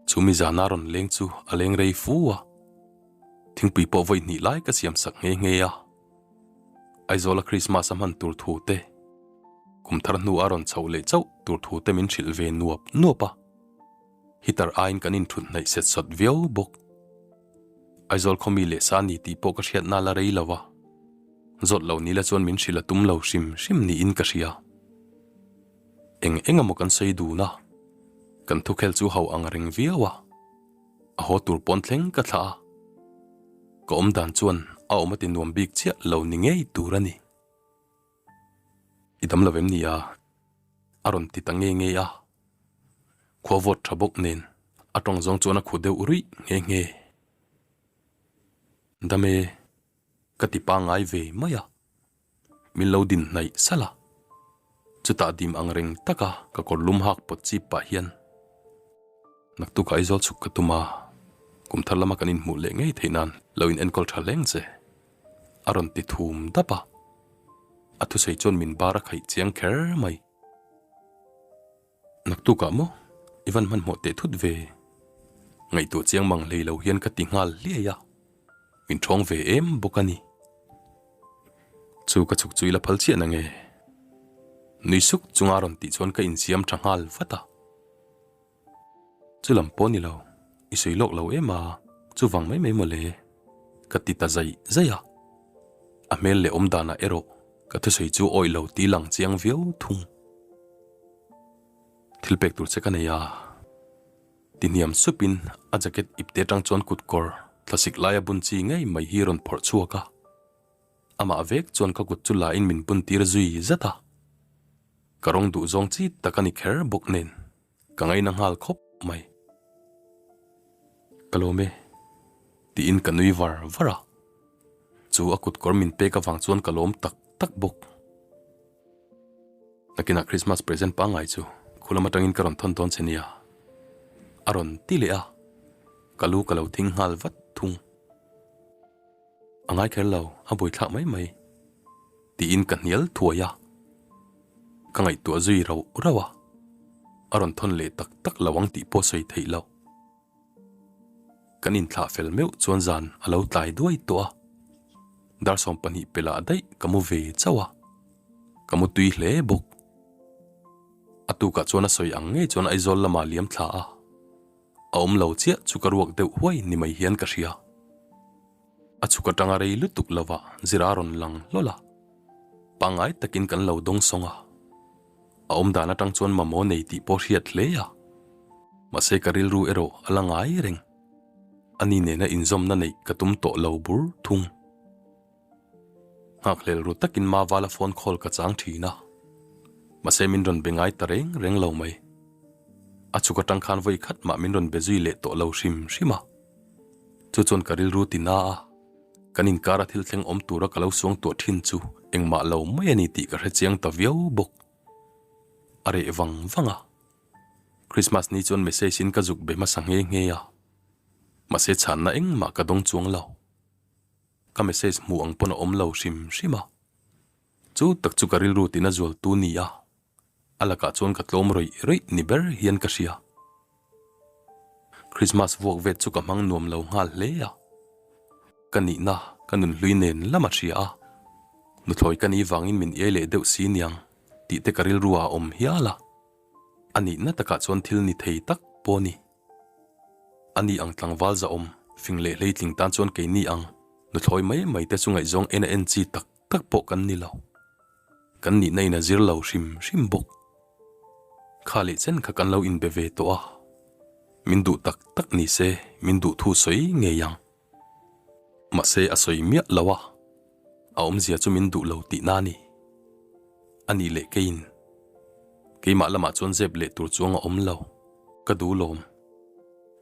Chumi zana rawn leng chu a leng rei fu a. Thingpui pawh vawi hnih lai ka siam sak nghe nghe a. Aizawla Krismas a hman tur thu te, kum thar hnu a rawn chhoh leh chauh tur thu te min hrilh ve nuap nuap a. Heater aiin kan inthut hnaih set sawt viau bawk. Aizawl khawmi leh sa ni tih pawh ka hriatna la rei lo a. Zawt lo ni la chuan min hrilh a tum lo hrim hrim niin ka hria. Eng eng emaw kan sawi dun a, kan thukhel chu ho ang reng viau a. A haw tur pawn thleng ka thlah a, ka awm dan chuan a awm a ti nuam bik chiah lo ni ngei tur a ni. I dam lo em ni a? A rawn ti ta nge nge a. Khua vawt tha bawk nen a tawng zawng chuan a khu deuh ruih nghe nghe. Dam e, ka ti pangngai ve mai a. Min lo din hnaih salh a. Chutah dim ang reng taka ka kawr lum hak pawt chip pah hian naktuk Aizawl chhuk ka tum a, kum thar lama kan inhmuh leh ngei theih nan lo in enkawl tha hleng che a rawn ti thum dap a. A thusawi chuan min bar a khaih chiang kher mai. Naktukah maw i van hmanhmawh teh thut ve? Ngaihtuah chiang mang hlei lo hian ka ti nghal hliai a, min ṭhawng ve em bawk a ni. Chu ka chhuk chu i la phal chiah na nge? Nui suk chunga rawn tih chuan ka insiam ṭha nghal vat a. Chu lam pawh ni lo, i sawi lawk lo em a, chuvang mai mai mawle, ka ti ta zaih zaih a. A hmel leh awm danah erawh ka thusawi chu awih lo tih lang chiang viau thung. Thil pek tur che ka nei a, ti hniam supin a jacket ipte atang chuan kut kawr thlasik laia bun chi ngei mai hi rawn phawrh chhuak a. Amah vek chuan ka kut chu la in min bun tir zui zat a. Ka rawng duh zawng chi tak a ni kher bawk nen ka ngaina nghal khawp mai. Ka lawm e, tiin ka nui var var a. Chu a kut kawr min pek avang chuan ka lawm tak tak bawk. Nakinah Christmas present pangngai chu khulam atangin ka rawn thawn dawn che nia. A rawn ti leh a, ka lu ka lo thing nghal vat thung. A ngai kher lo, a buaithlak mai mai. Tiin ka hnial thuai a, ka ngaihtuah zui rauh rauh a, a rawn thawn leh tak tak lo ang tih pawh sawi theih loh. Kan inthlah fel meuh chuan zan a lo tlai duai tawh a, dar 12 pelah daih ka mu ve chauh a, ka mu tui hle bawk. A tukah chuan a sawi ang ngei chuan Aizawl lamah liam thla a, a awm lo chiah chu ka ruak deuh huai ni mai hian ka hria. A chhuk atanga rei lutuk lovah zira rawn lang hlawl a, pangngai takin kan lo dawng sawng a. A awm dan atang chuan mamawh nei tih pawh hriat hle a, mahse ka rilru erawh a la ngai reng. Ani nena inzawmna neih ka tum tawh lo bur thung. Nghakhlel ru takin Mavala phone call ka chang thin a, mahse min rawn be ngai ta reng reng lo mai. A chhuk atang khan vawi khat mah min rawn be zui leh tawh lo hrim hrim a. Chu chuan ka rilru ti na a, kan inkara thil thleng awm tura ka lo suang tuah thin chu engmah lo mai a ni tih ka hre chiang ta viau bawk. A reh vang vang a, Christmas ni chuan message in ka zuk be hmasa nghe nghe a, mahse chhanna engmah ka dawng chuang lo. Ka message hmuh ang pawn a awm lo hrim hrim a, chu tak chu ka rilru tina zual tu ni a, a lakah chuan ka tlawm rawih rawih ni ber hian ka hria. Christmas vuak vet chu ka hmang nuam lo nghal hle a, ka nihna ka nunhlui nen lam a hria a, nuthlawi ka nih vangin min iai leh deuh si niang tih te ka rilru ah a awm hial a, a nihna takah chuan thil ni thei tak pawh a ni. A ni ang tlangval zahawm, fing leh hleitling tan chuan keini ang nuthlawi mai mai te chu ngaihzawng en a en chi tak tak pawh kan ni lo. Kan nihna in a zir lo hrim hrim bawk. Kha leh chen kha kan lo inbe ve tawh a, min duh tak tak ni se min duh thu sawi ngei ang. Mahse a sawi miah lo a, a awmzia chu min duh lo tihna a ni. A nih leh keiin keimah lamah chuan zep leh tur chuang a awm lo, ka duh lawm.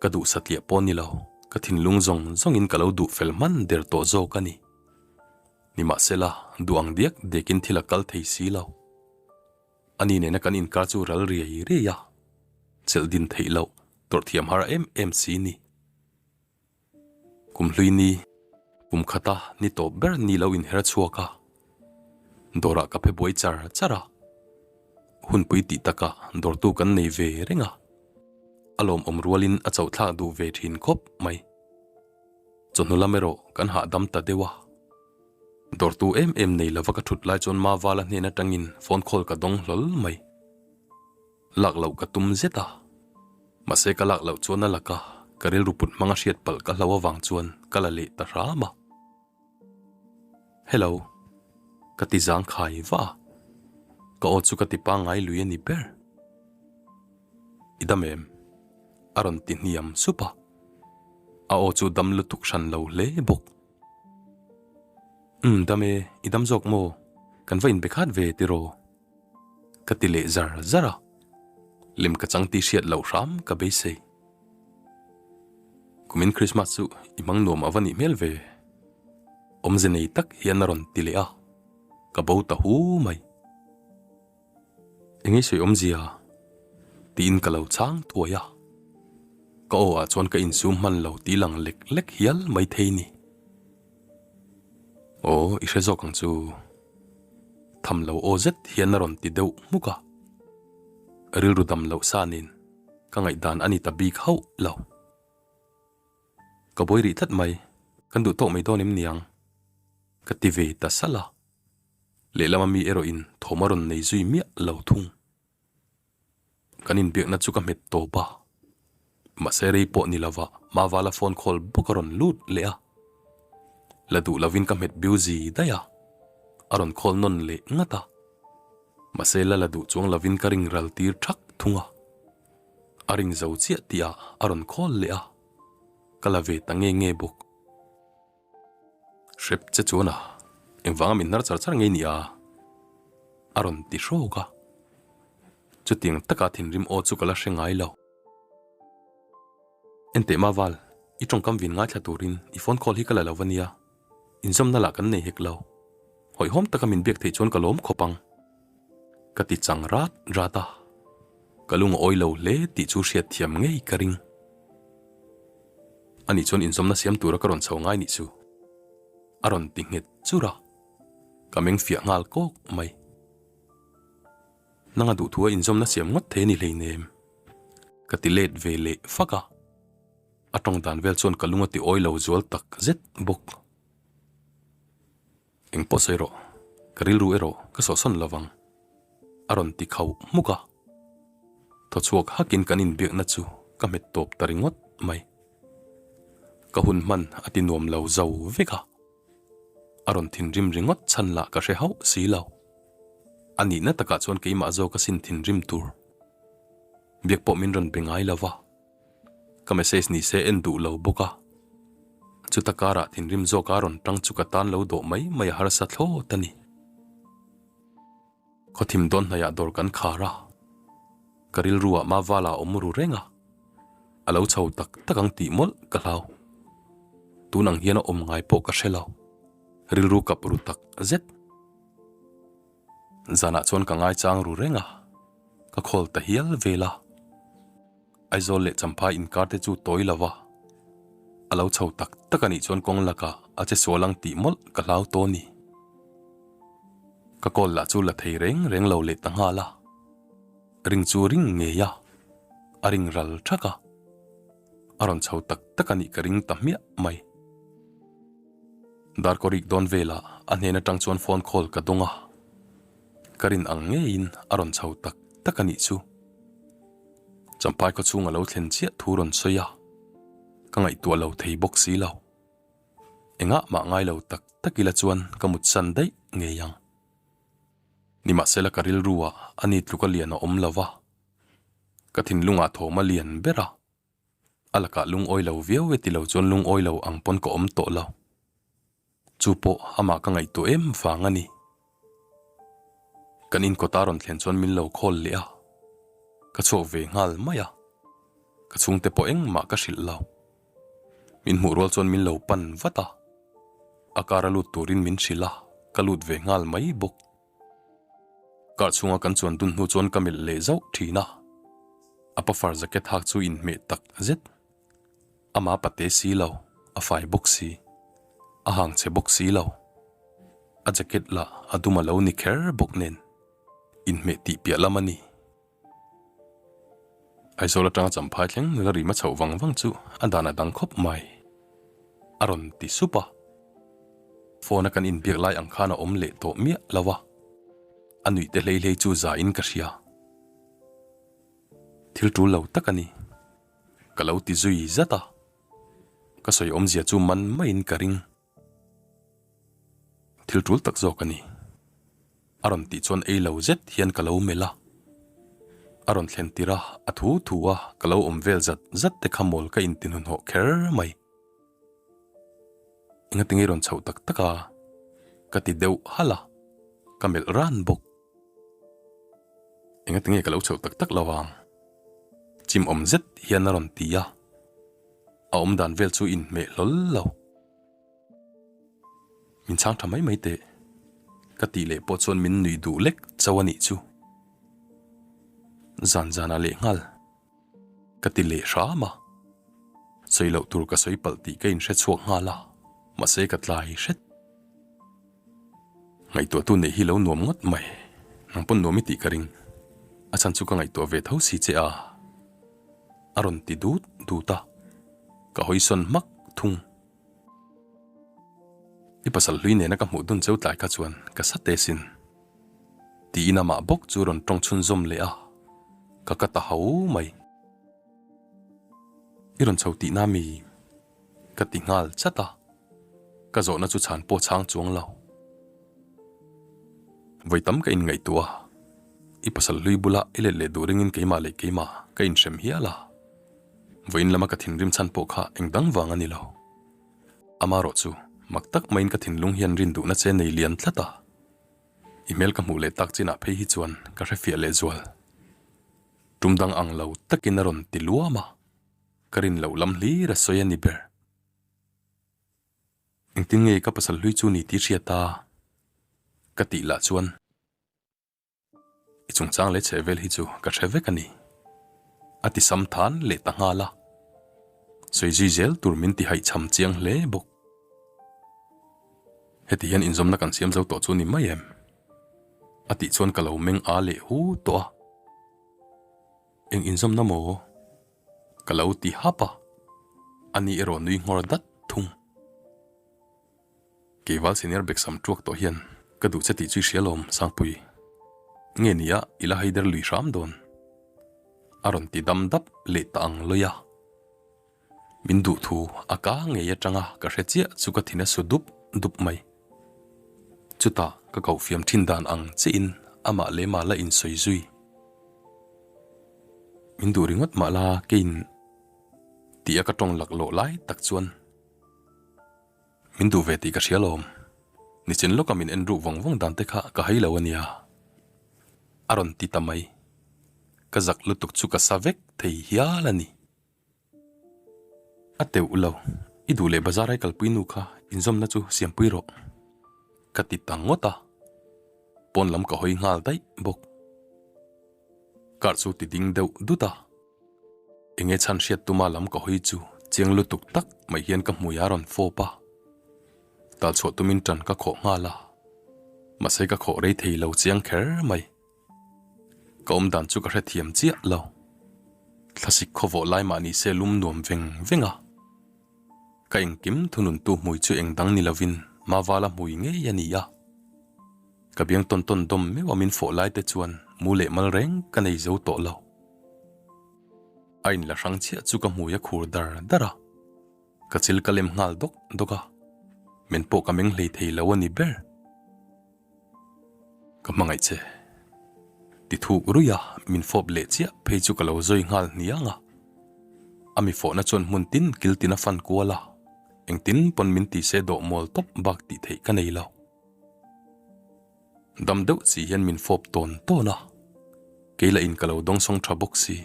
Ka duh satliah pawh ni lo, ka thinlung zawng zawngin ka lo duh fel hman der tawh zawk a ni. Nimahsela, duh ang diak diakin thil a kal thei si lo. Ani nena kan inkar chu ral riai riai a, chelh din theih loh tawrh thiam har em em si ni. Kum hlui ni, kum khata ni tawp ber ni lo inher chhuak a, dawrah ka phe buai char char a, hunpui tih takah dawrtu kan nei ve reng a, a lawmawm rualin a chauhthlak duh ve thin khawp mai. Chawhnu lam erawh kan hahdam ta deuh a. Dawrtu em em nei lova ka thut lai chuan Mavala hnen atangin phone call ka dawng hlawl mai. Lak loh ka tum zet a. Mahse ka lak loh chuan a laka ka rilru put hmanga hriat palh ka hlo avang chuan ka la leh ta hram a. Hello. Ka ti zang khai va a. Ka aw chu ka ti pangngai lui a ni ber. I dam em? A rawn ti hniam sup a. A aw chu dam lutuk hran lo hle bawk. Umm dam e, i dam zawk maw? Kan va inbe khat ve tiraw? Ka ti leh zar zar a. Lem ka chang tih hriat loh hram ka beisei. Kumin Christmas chu i hmang nuam a va nih hmel ve. Awmze nei tak hian a rawn ti leh a, ka bo ta hu mai. Eng nge sawi awmzia? Tiin ka lo chhang thuai a. Ka aw ah chuan ka insum hman lo tih lang lek lek hial mai thei ni. Aw, i hre zawk ang chu. Tham lo aw zet hian a rawn ti deuh hmuk a. Rilru dam loh sanin ka ngaihdan a ni ta bik hauh lo. Ka buai rih tlat mai, kan duh tawk mai dawn em niang? Ka ti ve ta salh a. Lehlam ami erawhin thawm a rawn nei zui miah lo thung. Kan inbiakna chu ka hmet tawp a, mahse rei pawh ni lova Mavala phone call bawk a rawn lut leh a. La duh lovin ka hmet busy daih a, a rawn call nawn leh ngat a. Mahse la la duh chuang lovin ka ring ral tir thak thung a. A ring zo chiah tih ah a rawn call leh a, ka la ve ta nge nge bawk. Hrep che chuan a, engvanga min hnar char char ngei ni a? A rawn ti hrawk a. Chutiang taka thinrim aw chu ka la hre ngai lo. Enteh Maval, i tawngkam vin ngaithla turin i phone call hi ka la lo va nia. Inzawmna lah kan nei hek lo. Hawihhawm taka min biak theih chuan ka lawm khawp ang. Ka ti chang rat rat a. Ka lung a awi lo hle tih chu hriatthiam ngei ka ring. Ani chuan inzawmna siam tura ka rawn chho ngai nih chu a rawn ti nghet chur a, ka meng fiah nghal kawk mai. Nanga duhthua inzawmna siam ngawt thei a ni hleinem ka ti let ve leh fak a, a tawng dan vel chuan ka lung a ti awi lo zual tak zet bawk. Eng pawh sawi rawh, ka rilru erawh ka sawhsawn lo vang, a rawn ti khauh hmuk a. Thaw chhuak hakin kan inbiakna chu ka hmet tawp ta ringawt mai. Ka hun hman a ti nuam lo zo vek a, a rawn thinrim ringawt chhan lah ka hre hauh si lo. A nihna takah chuan keimah zawk a sin thinrim tur. Biak pawh min rawn be ngai lo va. Ka message ni se en duh lo bawk a, chuta karah thinrim zawk a rawn tang chu ka tan lo dawh mai mai a harsa thlawt a ni. Khawthim dawn hnaiah dawr kan khar a, ka rilruah Mavala a awm ru reng a, a lo chho tak tak ang tih mawlh ka hlau. Tun ang hian a awm ngai pawh ka hre lo, rilru kap ru tak zet. Zanah chuan ka ngaichang ru reng a, ka call ta hial vel a. Aizawl leh Champhai inkar te chu tawi lo va, a lo chho tak tak a nih chuan kawng lakah a che sual ang tih mawlh ka hlau tawh a ni. Ka call lah chu la thei reng reng lo leh ta nghal a, ring chu ring ngei a, a ring ral thak a, a rawn chho tak tak a nih ka ring ta hmiah mai. Darkawrik dawn velah a hnen atang chuan phone call ka dawng a, ka rin ang ngeiin a rawn chho tak tak a nih chu. Champhai khaw chhung a lo thlen chiah thu rawn sawi a, ka ngaihtuah lo thei bawk si lo. Engah mah ngai lo tak tak ila chuan ka mutsan daih ngei ang. Nimahsela ka rilru ah ani tluka lian a awm lo va, ka thinlungah thawm a lian ber a, a lakah lungawi lo viau e ti lo chuan lungawi lo ang pawn ka awm tawh lo. Chu pawh amah ka ngaihtuah em vang a ni. Kan inkawta rawn thlen chuan min lo call leh a, ka chhuak ve nghal mai a, ka chhungte pawh engmah ka hrilh lo. Min hmuh rual chuan min lo pan vat a, a car a lut turin min hrilh a. ka lut ve nghal mai bawk. Car chhunga kan chuan dun hnu chuan ka melh leh zauh thin a, a puffer jacket hak chu inhmeh tak zet. Ama pate si lo, a fai bawk si, a hang chhe bawk si lo. A jacket lah a dum a lo ni kher bawk nen, inhmeh tih piah lam a ni. Aizawl atanga champhai thleng nula rima chhoh vang vang chu a dan a dang khawp mai. A rawn ti sup a. Phone a kan inbiak lai ang khan a awm leh tawh miah lo a. A nuih te hlei hlei chu za in ka hria. Thil tul lo tak a ni. Ka lo ti zui zat a. Ka sawi awmzia chu man maiin ka ring. Thil tul tak zawk a ni. A rawn tih chuan ei lo zet hian ka lo melh a. A rawn thlen tir a, a thu thu a, ka lo awm vel zat zat te kha mawl ka inti hnuhnawh kher mai. Engatinge i rawn chhoh tak tak a? Ka ti deuh halh a, ka melh ran bawk. Engatinge ka lo chhoh tak tak lo ang? Chim awm zet hian a rawn ti a, a awmdan vel chu inhmeh hlawl lo. Min chhang tha mai mai teh. Ka tih leh pawh chuan min nuih duh lek chauh a nih chu. Zan zanah leh nghal. Ka ti leh hram a. Sawi loh tur ka sawi palh tih ka inhre chhuak nghal a, mahse ka tlai hret. Ngaihtuahtu neih hi lo nuam ngawt mai. Nang pawn nuam i tih ka ring. A chhan chu ka ngaihtuah ve tho si che a. A rawn ti dut dut a. Ka hawi sawn hmak thung. I pasal hlui nena ka hmuh dun cheu tlai kha chuan ka sa te sin. Tiin amah bawk chu rawn tawng chhunzawm leh a, ka ka ta ho mai. I rawn chho tihna mi? Ka ti nghal chat a, ka zawhna chu chhan pawh chhang chuang lo. Vawi tam ka inngaihtuah a, i pasal hlui bula i let leh duh ringin keimah leh keimah ka inhrem hial a. Vawiin lama ka thinrim chhan pawh kha eng dang vang a ni lo. Amarawh chu mak tak maiin ka thinlung hian rin duhna che nei lian tlat a. I hmel ka hmuh leh tak chinah phei hi chuan ka hrefiah leh zual. Tum dang ang lo takin a rawn ti luam a, ka rin loh lam hlir a sawi a ni ber. Engtin nge ka pasal hlui chu ni tih hriat a? Ka tih lah chuan. I chungchang leh chheh vel hi chu ka hre vek a ni. A ti sam than leh ta nghal a. Sawi zui zel tur min ti haihchham chiang hle bawk. Heti hian inzawmna kan siam zo tawh chu ni mai em? A tih chuan ka lo meng a leh hu tawh a. Eng inzawmna maw? Ka lo ti hap a. Ani erawh nui nghawr dat thung. Keival senior bag sam tuak tawh hian ka duh che tih chu i hria lawm Sangpui. Nge ni a i la haider lui hram dawn? A rawn ti dam dap leh ta ang lawi a. Min duh thu a ka ngei atanga ka hre chiah chu ka thin a su dup dup mai. Chutah ka koh fiam thin dan ang chiah in amah leh mah la insawi zui. Min duh ringawt mah la keiin tih a ka tawng laklawh lai tak chuan. Min duh ve tih ka hria lawm. Nichin lawka min en ruh vawng vawng dan te kha ka hai lo a nia. A rawn ti ta mai. Ka zak lutuk chu ka sa vek thei hial a ni. A teuh lo. I duh leh bazar ai kalpui nu kha inzawmna chu siampui rawh. Ka ti ta ngawt a. Pawn lam ka hawi nghal daih bawk. Car chu ti ding deuh dut a. Enge chhan hriat tuma lam ka hawi chu chiang lutuk tak mai hian ka hmui a rawn fawp a. Tal chhuah tumin tan ka khawh nghal a. Mahse ka khawh rei thei lo chiang kher mai. Ka awm dan chu ka hrethiam chiah lo. Thlasik khawvawh lai mah ni se lum nuam veng veng a. Ka engkim thununtu hmui chu eng dang ni lovin Mavala hmui ngei a ni a. Ka biang tawn tawn dawm meuh a min fawh lai te chuan mu leh mal reng ka nei zo tawh lo. A inla hrang chiah chu ka hmui a khur dar dar a, ka chil ka lem nghal dawk dawk a, men pawh ka meng hlei thei lo a ni ber. Ka hmangaih che. Ti thuk ruih a, min fawp leh chiah phei chu ka lo zawi nghal hniang a. A mi fawhna chuan hmun tin kil tin a fan kual a, engtin pawn min ti se dawh mawl tawp bak tih theih ka nei lo. Dam deuh chi hian min fawp tawn tawn a, kei lah in ka lo dawngsawng tha bawk si.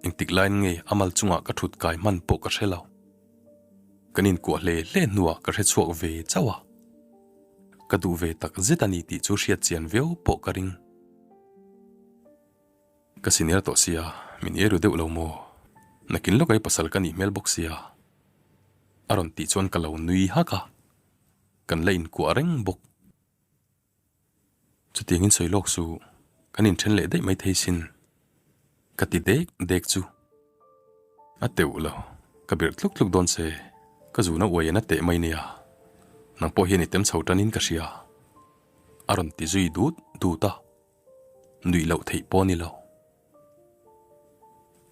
Engtik laiin nge a mal chungah ka thut kai hman pawh ka hre lo. Kan inkuah hle hle hnuah ka hre chhuak ve chauh a. Ka duh ve tak zet a ni tih chu hriat chian viau pawh ka ring. Ka senior tawh sia, min iai ru deuh lo maw? Nakin lawk ai pasal ka nih hmel bawk sia. A rawn tih chuan ka lo nui hak a, kan la inkuah reng bawk. Chutiangin sawi lawk su, kan inthen leh daih mai thei sin, ka ti dek dek chu. A teuh lo, ka birh tluk tluk dawn che, ka zuna uai en a teh mai nia, nang pawh hian i tem chho tanin ka hria, a rawn ti zui dut dut a, nuih loh theih pawh a ni lo.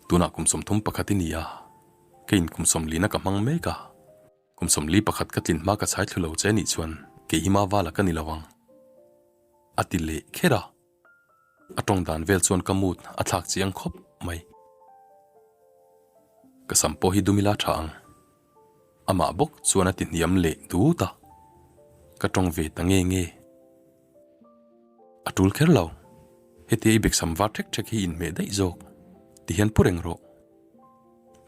Tunah kum 31 i ni a, keiin kum 40 na ka hmang mek a. Kum 41 ka tlin hma ka chhai thlu lo che nih chuan kei hi ma vala ka ni lo ang. A ti leh kher a. A tawng dan vel chuan ka mood a thlak chiang khawp mai. Ka sam pawh hi dum ila tha ang. Amah bawk chuan a ti hniam leh dut a. Ka tawng ve ta nge nge. A tul kher lo. Hetia i bek sam var ṭhek ṭhek hi inhmeh daih zawk. Ti hian pu reng rawh.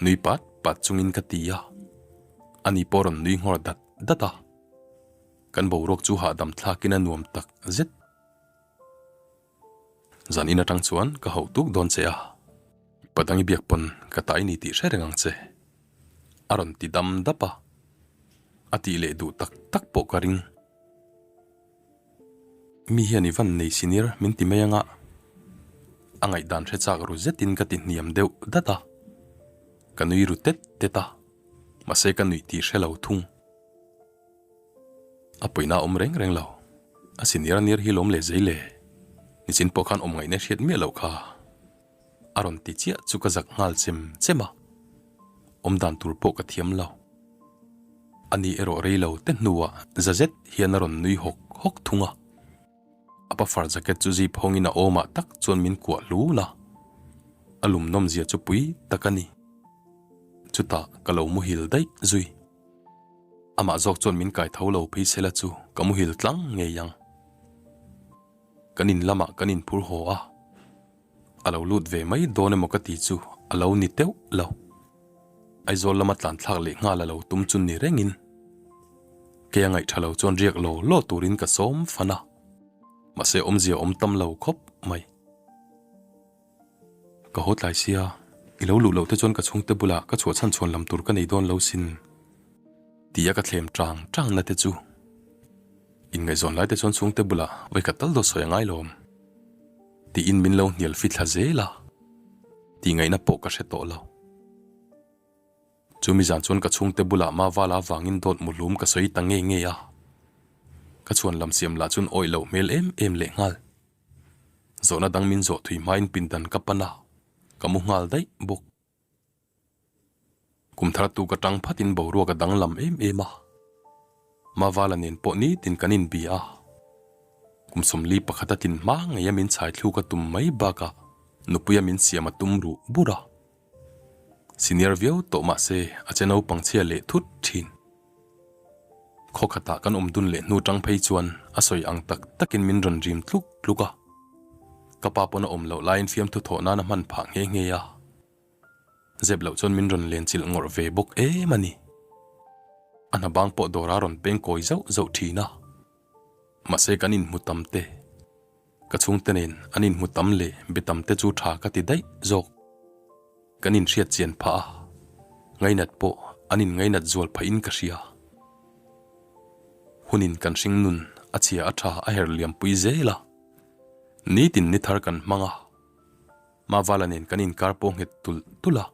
Nui pat pat chungin ka ti a, ani pawh rawn nui nghawr dat dat a. Kan boruak chu hahdam thlakin a nuam tak zet. Zan in atang chuan ka hauh tuk dawn che a, padang i biak pawn ka ta i ni tih hre reng ang che. A rawn ti dam dap a, a tih leh duh tak tak pawh ka ring. Mi hian i van nei senior min ti mai anga a ngaihdan hre chak ru zetin ka ti hniam deuh dat a, ka nui ru tet tet a, mahse ka nuih tih hre lo thung. A pawina awm reng reng lo, a senior aniar hi lawm leh zei le, nichin pawh khan awm ngaihna hriat miah loh kha. A rawn ti chiah chu ka zak nghal chem chem a, awm dan tur pawh ka thiam lo. Ani erawh rei lo te hnuah za zet hian a rawn nui hawk hawk thung a. A pafar jacket chu zip hawngin a awmah tak chuan min kuah hlun a, a lum nawmzia chu pui tak a ni. Chutah ka lo muhil daih zui. Amah zawk chuan min kai tho lo phei sela chu ka muhil tlang ngei ang. Kan in lamah kan inphur haw a, a lo lut ve mai dawn emaw ka ti chu a lo ni teuh lo. Aizawl lama tlan thlak leh nghal a lo tum chu ni rengin kei a ngaih tha lo chuan riak law law turin ka sawm fan a, mahse awmzia awm tam lo khawp mai. Ka haw tlai sia, i lo luh loh te chuan ka chhungte bulah ka chhuah chhan chhuan lam tur ka nei dawn lo sin tia ka thlem tang tang na te chu inngaihzawn lai te chuan chhungte bulah vawikhat tal dawt sawi a ngai lawm tiin min lo hnial fithla zel a, tihngaihna pawh ka hre tawh lo. Chumi zan chuan ka chhungte bulah Mavala avangin dawt muhlum ka sawi ta nge nge a, ka chhuan lam siam lah chuan awih loh hmel em em leh nghal. Zawhna dang min zawh thui hmain pindan ka pan a, ka mu nghal daih bawk. Kum thar tu ka tang phatin boruak a danglam em em a, Mavala nen pawh nitin kan inbia a. Kum 41 a tlin hma ngeia min chhai thluk a tum mai bakah nupuia min siam a tum ruh bur a. Senior viau tawh mah se a che naupang chhia leh thut thin. Khaw khatah kan awm dun leh hnu tang phei chuan a sawi ang tak takin min rawn rim tluk tluk a. Ka pa pawn a awm loh laiin fiamthu thawh nan a hman phah nghe nghe a. Zep loh chuan min rawn len chilh ngawrh ve bawk em a ni. A hna bang pawh dawr a rawn peng kawi zauh zauh thin a. Mahse kan inhmu tam te. Ka chhungte nen an inhmu tam leh be tam te chu tha ka ti daih zawk. Kan inhriat chian phah a, ngainat pawh an inngainat zual phahin ka hria. Hunin kan hring nun a chhia a tha a her liampui zel a, nitin ni thar kan hmang a, Mavala nen kan inkar pawh nghet tulh tulh a.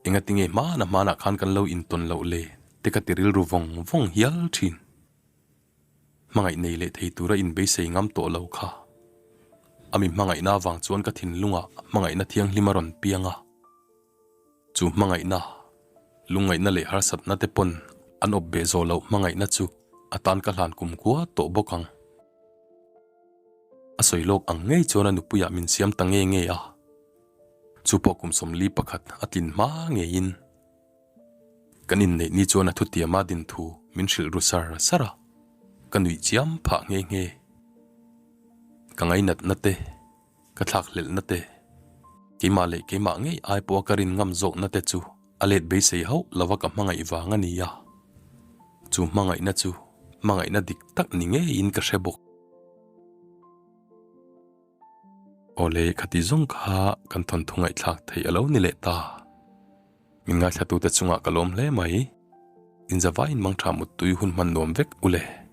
Engatinge hmana hmanah khan kan lo intawn loh le te ka ti rilru vawng vawng hial thin. Hmangaih nei leh thei tura inbeisei ngam tawh lo kha. A mi hmangaihna avang chuan ka thinlungah hmangaihna thianghlim a rawn piang a. Chu hmangaihna, lungngaihna leh harsatna te pawn an awp beh zawh loh hmangaihna chu a tan ka hlan kum kua tawh bawk ang. A sawi lawk ang ngei chuan a nupuiah min siam ta nge nge a. Chu pawh kum 41 a tlin hma ngeiin. Kan inneih ni chuan a thutiama din thu min hrilh ru sar sar a, ka nuih chiam phah nghe nghe. Ka ngainatna te, ka thlakhlelhna te, keimah leh keimah ngei ai pawha ka rin ngam zawkna te chu a let beisei hauh lova ka hmangaih vang a ni a. Chu hmangaihna chu. Hmangaihna dik tak ni ngeiin ka hre bawk. Awle khati zawng kha kan thawnthu ngaihthlak theih a lo ni leh ta. Min ngaithlatute chungah ka lawm hle mai. Inzavaiin mangtha muttui hun hman nuam vek ule.